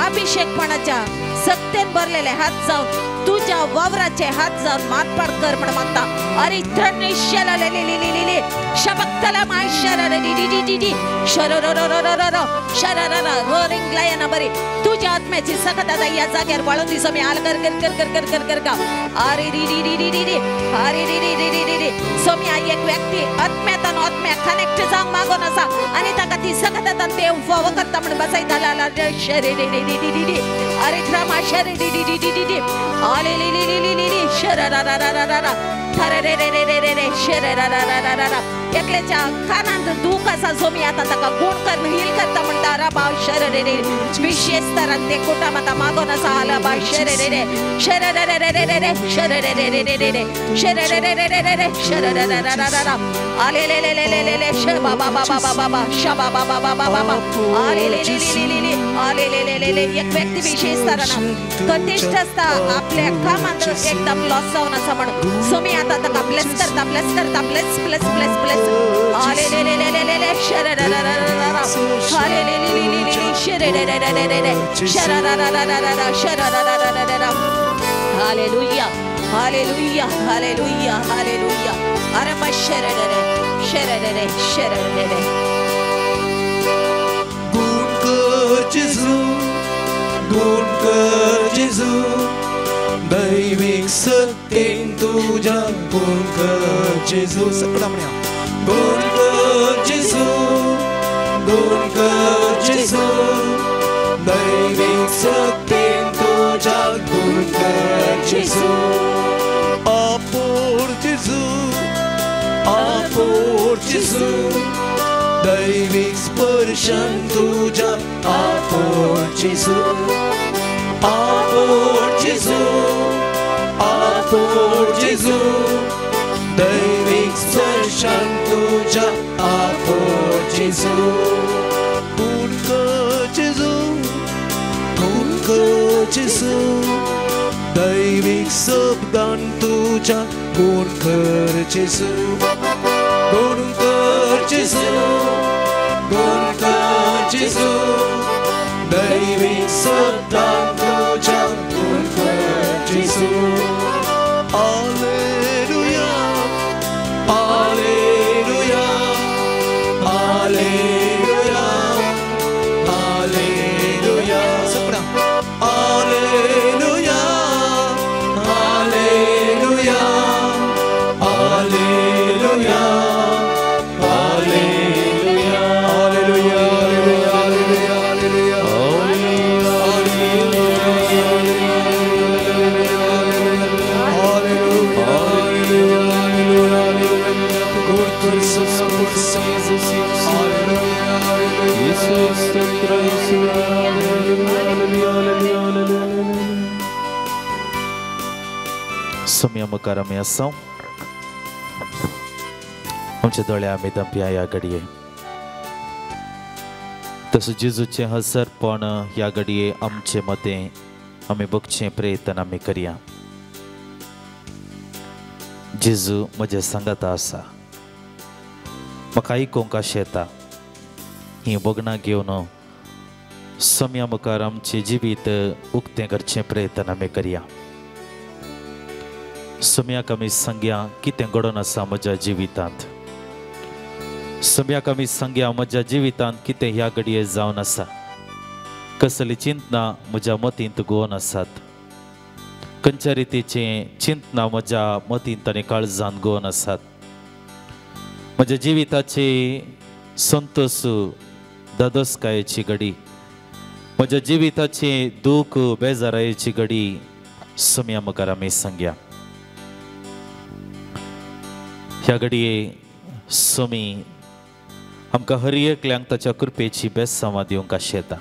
S7: अभिषेकपणाच्या सक्तेन भरलेले हात जावन तुझ्या वावराचे हात जावन मातपाड कर म्हण मागता. अरे धन्य लिली शबक्तला माशरा डी डी डी डी शरो शरा रोरिंग लायना बरी तुझ्या आत्म्याची सकत आता या जाग्यार वाळून दी सोम्या. आल कर कर कर कर कर कर कर का अरे री री री री री री अरे री री री री री री सोम्या एक व्यक्ती आत्म्यातान आत्म्या कनेक्ट जावंक मागोन आसा आनी ताका ती सकत आतां देव फावो करता म्हण बसयता. रे रे रे री री री अरे थ्रमा शरे डी डी डी डी डी डी आले ली ली ली ली ली ली शरा रा रा रा रा रा थरे रे रे रे रे रे रे शरे रा रा रा रा रा एकल्याच्या कानांत दूख आसा सोमी आतां ताका गुण कर हील करता म्हणटा रा बाव शर शररे विशेष तरान ते कुटाम आतां मागोन आसा आलाबा शररे शररे शररे शररे शररे आलेलेलेलेलेले शबा बाबा बाबा बाबा शबा बाबा बाबा बाबा आलेलेलेलेले आलेलेलेले. एक व्यक्ती विशेष तरान तो तिश्ट आसता आपल्या कामांत एकदम लॉस जावन आसा म्हणून सोमी आतां ताका ब्लेस करता ब्लेस करता ब्लेस ब्लेस ब्लेस ब्लेस आलेलेलेलेले शरररररर आलेलेलेलेले शरररररर शरररररर शरररररर. Hallelujah hallelujah hallelujah hallelujah. अरे शरररे शरररे शरररे.
S1: गुण कर जेजू, गुण कर जेजू, दैविक सत्तेन तुझ्या गुण कर जेजू. सगळं म्हणया गुण कर जेजू, गुण कर जेजू, दैविक सत्तेन तुझ्या गुण कर जेजू. आपोर जेजू, आपोर जेजू, दैविक स्पर्शन तुझ्या आपोर जेजू, आपोर जेजू, आपोर जेजू, दैविक स्पर्शन तुझ्या आपोर जेजू. गुण कर जेजू, गुण कर जेजू, दैविक शब्दान तुझ्या गुण कर जेजू, गुण कर जेजू, गुण कर जेजू, दैविक शब्दान तुझ्या गुण कर जेजू. Hallelujah hallelujah hallelujah hallelujah. सगळं hallelujah hallelujah hallelujah hallelujah hallelujah hallelujah hallelujah
S2: Saumya मुखार आमी आसा. आमचे दोळे आमी धांपया ह्या घडये. तसो जेजूचें हसरपण ह्या घडये आमचे मतें आमी बगचें प्रयत्न आमी करया. जेजू म्हज्या सांगाता आसा, म्हाका आयकूंक आशें येता. हीं भोगणां घेवन सोम्या मुखार आमचें जिवीत उक्तें करचें प्रयत्न आमी करया. सोम्याक आमी सांगया कितें घडोवन आसा म्हज्या जिवितांत. सोम्याक आमी सांगया म्हज्या जिवितांत कितें ह्या घडये जावन आसा, कसली चिंतना म्हज्या मतींत गोवन आसात, खंयच्या रितीचें चिंतना म्हज्या मतींत आनी काळजांत गोवन आसात. म्हज्या जिविताची संतोष दादोसकायेची घडी, म्हज्या जिविताची दूख बेजारायेची घडी सोम्या मुखार आमी सांगया. ह्या घडये सोमी आमकां हर एकल्यांक ताच्या कृपेची बेसांवां दिवंक आशेता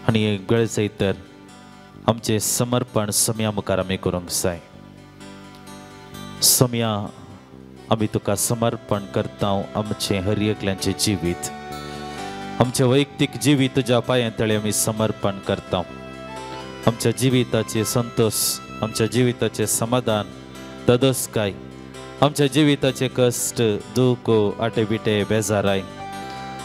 S2: आनी एक वेळ जायत तर आमचें समर्पण सोम्या मुखार आमी करूंक जाय. सोम्या आमी तुका समर्पण करता आमचें हर एकल्यांचें जिवीत, आमचें वैयक्तीक जिवीत तुज्या पांयां तळे आमी समर्पण करता. आमच्या जिविताचे संतोष, आमच्या जिविताचें समाधान, तदोसकाय, आमच्या जिविताचे कश्ट, दुख, आटेबिटे, बेजाराय,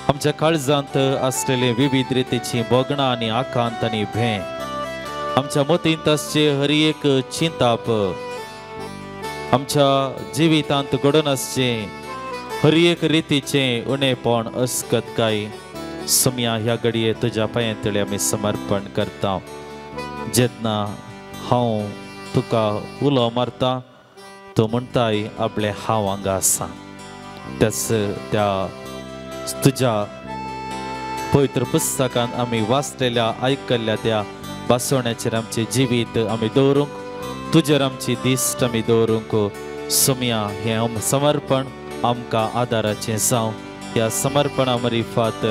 S2: आमच्या काळजांत आसलेले विविध रितीची भोगणां आनी आकांत आनी भें, आमच्या मतींत आसचे हर एक चिंताप, आमच्या जिवितांत घडोवन आसचें हर एक रितीचें उणेपण, अस्कतकाय सोम्या ह्या घडये तुज्या पांयां तळे आमी समर्पण करता. जेन्ना हांव तुका उलो मारता तो म्हणटाय आपलें हांव हांगा आसा. त्याच त्या तुज्या पवित्र पुस्तकान आमी वाचलेल्या आयकल्ल्या त्या भासवण्याचेर आमचें जिवीत आमी दवरूंक, तुजेर आमची दिश्ट आमी दवरूंक सोम्या हें समर्पण आमकां आदाराचें जावं. ह्या समर्पणा मरिफात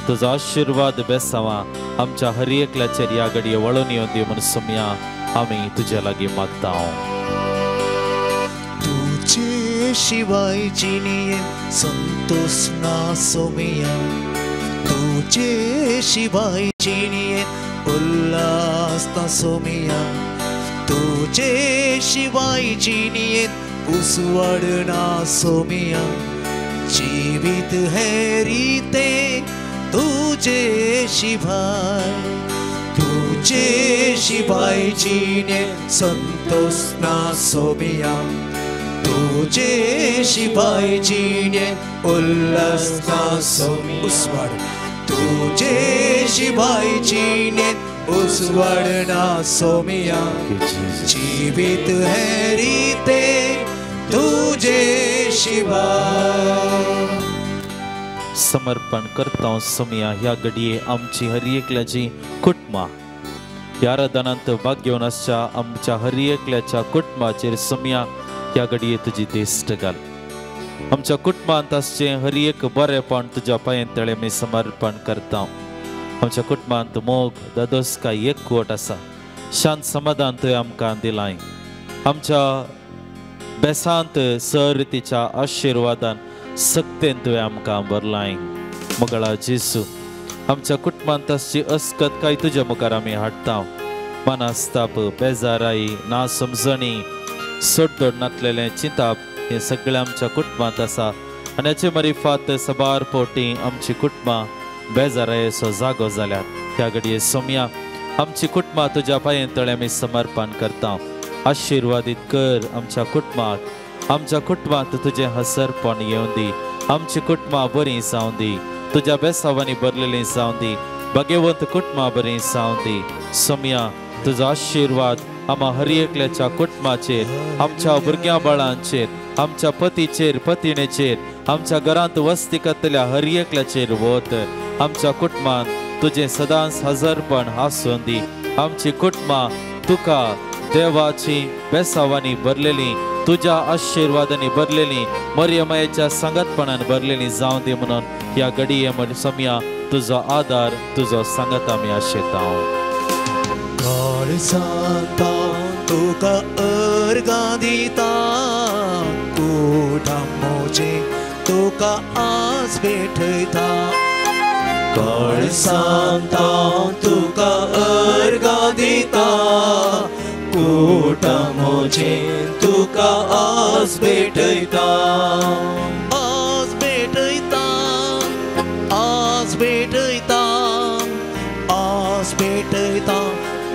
S2: तुजो आशिर्वाद बेसावा आमच्या हर एकल्याचेर ह्या घडये वळून येवन दी म्हूण सोमया आमी तुज्या लागीं मागता.
S1: तुझे शिवाय जिणेंत संतोष ना सोमया, तुझे शिवाय जिणेंत उल्हास ना सोमया, तुझे शिवाय जिणेंत उजवाड ना सोमया, जीवित है रीते तुझे शिवाय, तुझे शिवाय जिणेंत संतोष ना सोमया, तुझे शिवाय जिणेंत उल्हास ना सोमया, उजवाड तुझे शिवाय जिणेंत उजवाड ना सोमया, जीवित है रीते तुझे शिवाय.
S2: समर्पण करता सोमया ह्या घडये आमची हर एकल्याची कुटुंबां ह्या आराधनांत भाग घेवन आसच्या आमच्या हर एकल्याच्या कुटुंबाचेर सोमया ह्या घडये तुजी दिश्ट घाल. आमच्या कुटुंबांत आसचें हर एक बरेपण तुज्या पांयां तळे आमी समर्पण करता. आमच्या कुटुंबांत मोग दादोसकाय एकवट आसा, शांत समाधान तुवें आमकां दिलाय. आमच्या बेसांत सर तिच्या आशिर्वादान सक्तेन तुवें आमकां भरलाय. मोगाळा जेजू आमच्या कुटुंबांत आसची अस्कत काय तुज्या मुखार आमी हाडटा. मनास्ताप, बेजाराय, ना समजणी, सोडदोड नातलेलें चिंताप हें सगळें आमच्या कुटुंबांत आसा आनी हाचे मरिफात सबार पोटी आमची कुटुंबां बेजारायेचो जागो जाल्यात. ह्या घडये सोमया आमची कुटुंबां तुज्या पांयां तळे आमी समर्पण करता. आशिर्वादीत कर आमच्या कुटुंबाक, आमच्या कुटुंबांत तुजें हसरपण येवन दी, आमची कुटुंबां बरीं जावं दी, तुज्या बेसावांनी भरलेलीं जावं दी, भाग्यवंत कुटुंबां बरीं जावं दी. सोमया तुजो आशिर्वाद आमा हर एकल्याच्या कुटुंबाचेर, आमच्या भुरग्यां बाळांचेर, आमच्या पतीचेर पतिणेचेर, आमच्या घरांत वस्ती करतल्या हर एकल्याचेर वत. आमच्या कुटुंबांत तुजें सदांच हजरपण आसून दी. आमची कुटुंबां तुका देवाची बेसावांनी भरलेली, तुज्या आशिर्वादांनी भरलेली, मरियमायेच्या सांगातपणान भरलेली जावं दी म्हणून ह्या घडये म्हण सोमया तुजो आदार तुजो सांगात आमी आशेता.
S1: काळजांत तुका अर्गां दिता, कुटां म्हजें तुका आज भेटयता, काळजांत तुका अर्गां दिता, कुटां म्हजें तुका आज भेटयता, आज भेटयता, आज भेटयता, आज भेटयता,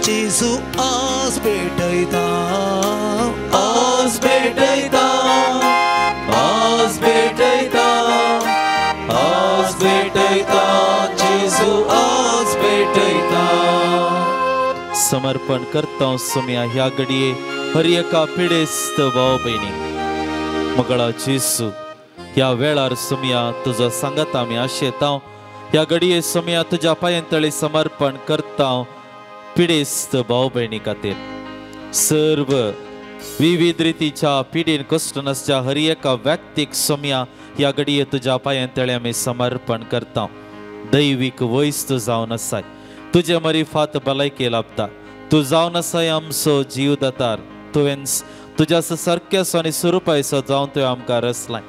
S1: जेजू आज भेटयता, आज भेटयता, आज भेटयता, आज भेटयता, जेजू आज भेटयता.
S2: समर्पण करता सोमया ह्या घडये हर एका पिडेस्त भाव भयणी. मोगाळा जेजू ह्या वेळार सोमया तुजो सांगात आमी आशेता. ह्या घडये सोमया तुज्या पांयां तळे समर्पण करता पिडेस्त भाव भयणी खातीर. सर्व विविध रितीच्या पिडेन कश्ट नासच्या हर एका व्यक्तीक सोमया ह्या घडये तुज्या पांयां तळे आमी समर्पण करता. दैवीक वयस तूं जावन आसाय, तुजे मरिफात भलायकी लाभता. तूं जावन आसाय आमचो जीव दातार, तुवें तुज्या सारक्यासो आनी स्वरुपायसो जावन तुवें आमकां रचलाय.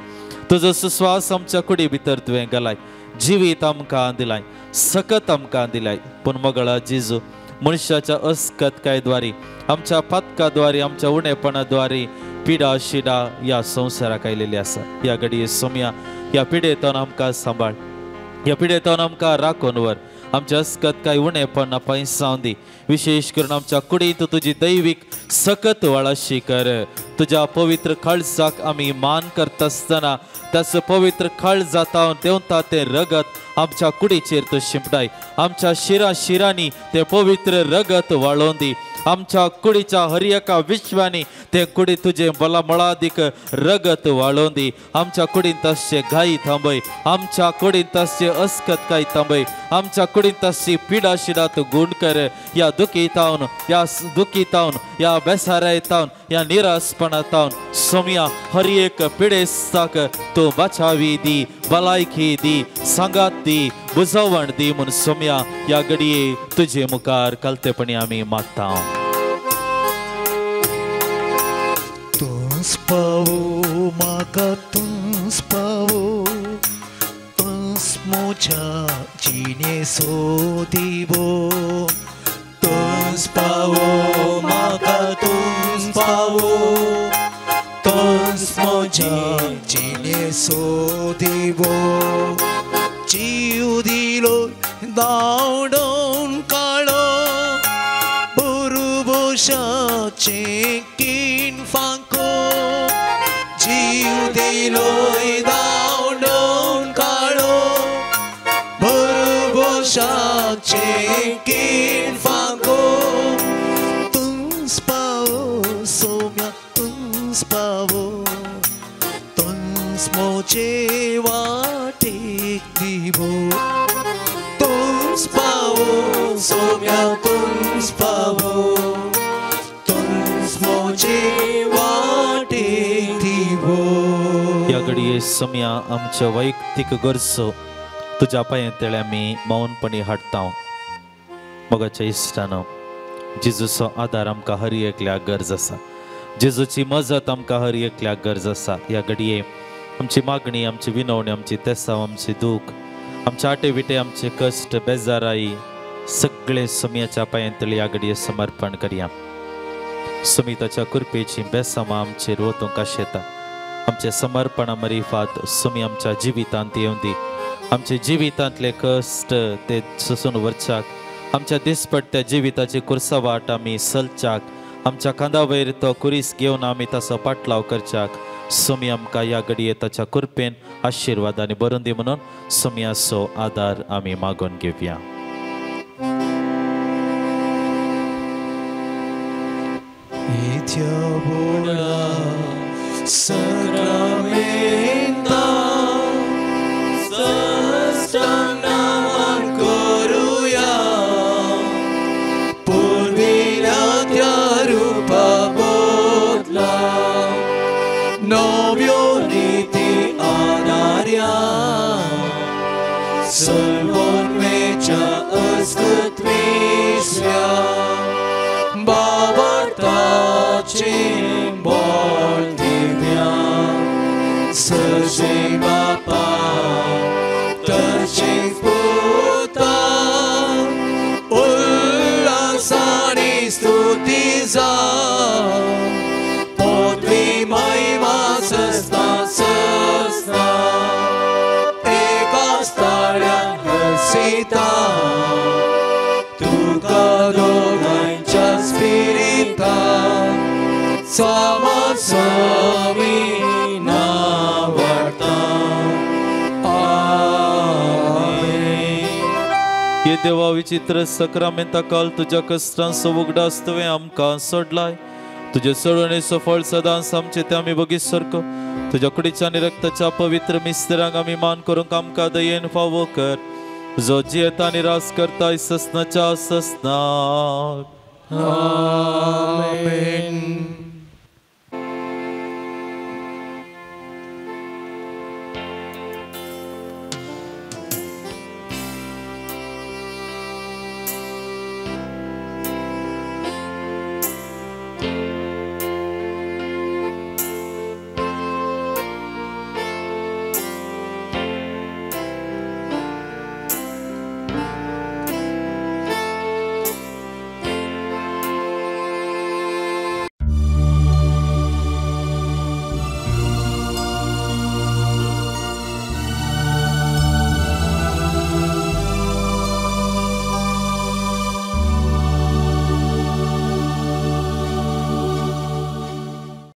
S2: तुजो सुस्वास आमच्या कुडी भितर तुवें घालाय, जिवीत आमकां दिलाय, सकत आमकां दिलाय. पूण मोगाळा जेजू मनशाच्या अस्कतकायद्वारी, आमच्या पातकाद्वारी, आमच्या उणेपणाद्वारी पिडा शिडा ह्या संवसाराक आयलेली आसा. ह्या घडये सोमया ह्या पिडेंतल्यान आमकां सांबाळ, ह्या पिडेंतल्यान आमकां राखून व्हर. आमच्या अस्कत काय उणेपण पयसावं दी. विशेष करून आमच्या कुडींत तुजी दैवीक सकत वाळाशी कर. तुज्या पवित्र काळजाक आमी मान करता आसतना त्याचो पवित्र काळजांत देंवता तें रगत आमच्या कुडीचेर तूं शिंपडाय. आमच्या शिरा शिरांनी तें पवित्र रगत वाळोवन दी. आमच्या कुडीच्या हर एका विश्वानी ते कुडी तुजें बला मळादीक रगत वाळोवन दी. आमच्या कुडींत आसचे घाई थांबय, आमच्या कुडींत आसचे अस्कत काय तांबय आमच्या कुडींत आसची पिडा शिडा तूं गुण कर. ह्या दुखीतावन, ह्या दुखीतावन, ह्या बेसारायतावन, ह्या निरासपणातावन सोम्या हर एक पिडेस्ताक तूं बचावी दी, भलायकी दी, सांगात दी, बुजवण दी म्हूण सोम्या ह्या घडये तुजे मुखार कलतेपणी आमी मागता.
S1: तूंच पावो म्हाका, तूंच पावो, तूंच म्हज्या जिणेचो दिवो. तूंच पावो म्हाका, तूंच पावो, तूंच म्हज्या जिणेचो दिवो. जीव दिलो धांवडोवन काडो बुरुबोशाचें कीण फांको. जीव दिलो धांवडोवन काडो बुरुबोशाचें कीण फांको. तूंच पावो सोम्या, तूंच पावो, तूंच म्हजे वाटेक दिवो. तूंच पावो सोम्या, तूंच पावो, तूंच म्हजे वाटेक दिवो.
S2: ह्या घडये सोम्या आमच्या वैयक्तीक गरजो तुज्या पांयांतले आमी मौनपणी हाडटा. मोगाच्या इश्टानो, जेजूचो आदार आमकां हर एकल्याक गरज आसा, जेजूची मजत आमकां हर एकल्याक गरज आसा. ह्या घडये आमची मागणी, आमची विनवणी, आमची तेसाव, आमची दूख, आमचे आटे विटे, आमचे कश्ट, बेजाराई सगळे सोम्याच्या पांयांतले ह्या घडये समर्पण करया. सोमी ताच्या कृपेची बेसामां आमचेर वतूंक आशेता. आमचे समर्पणा मरिफात सोमी आमच्या जिवितांत येवं दी. आमच्या जिवितांतले कश्ट ते सोसून व्हरच्याक, आमच्या दिसपट्ट्या जिविताची कुर्सा वाट आमी सलच्याक, आमच्या खांदा वयर तो कुरीस घेवन आमी ताचो पाटलाव करच्याक सोमी आमकां ह्या घडये ताच्या कृपेन आशिर्वादांनी भरून दी म्हणून सोम्याचो आदार आमी मागून घेवया.
S1: सर्वोन्मेच्या अस्कत्वेश्या बाबार्थाचे बोल दिव्या सजे बापा तशें पुता उल्हासानी स्तुती जा पदवी महिमा सस्ता सस्ता सीता तुका दोगांच्या स्पिरिता सामी नावडता. आमेन.
S2: हे देवा विचित्र सक्रामेंता काल तुज्या कश्टांचो उगडास तुवें आमकां सोडलाय. तुजे सोडवणेचो फळ सदांच आमचे ते आमी बगीत सारको तुज्या कुडीच्या आनी रक्ताच्या पवित्र मिस्त्रांक आमी मान करूंक आमकां दयेन फावो कर, जो जियेता आनी राज करता ससनाच्या ससनाक.
S1: आमेन.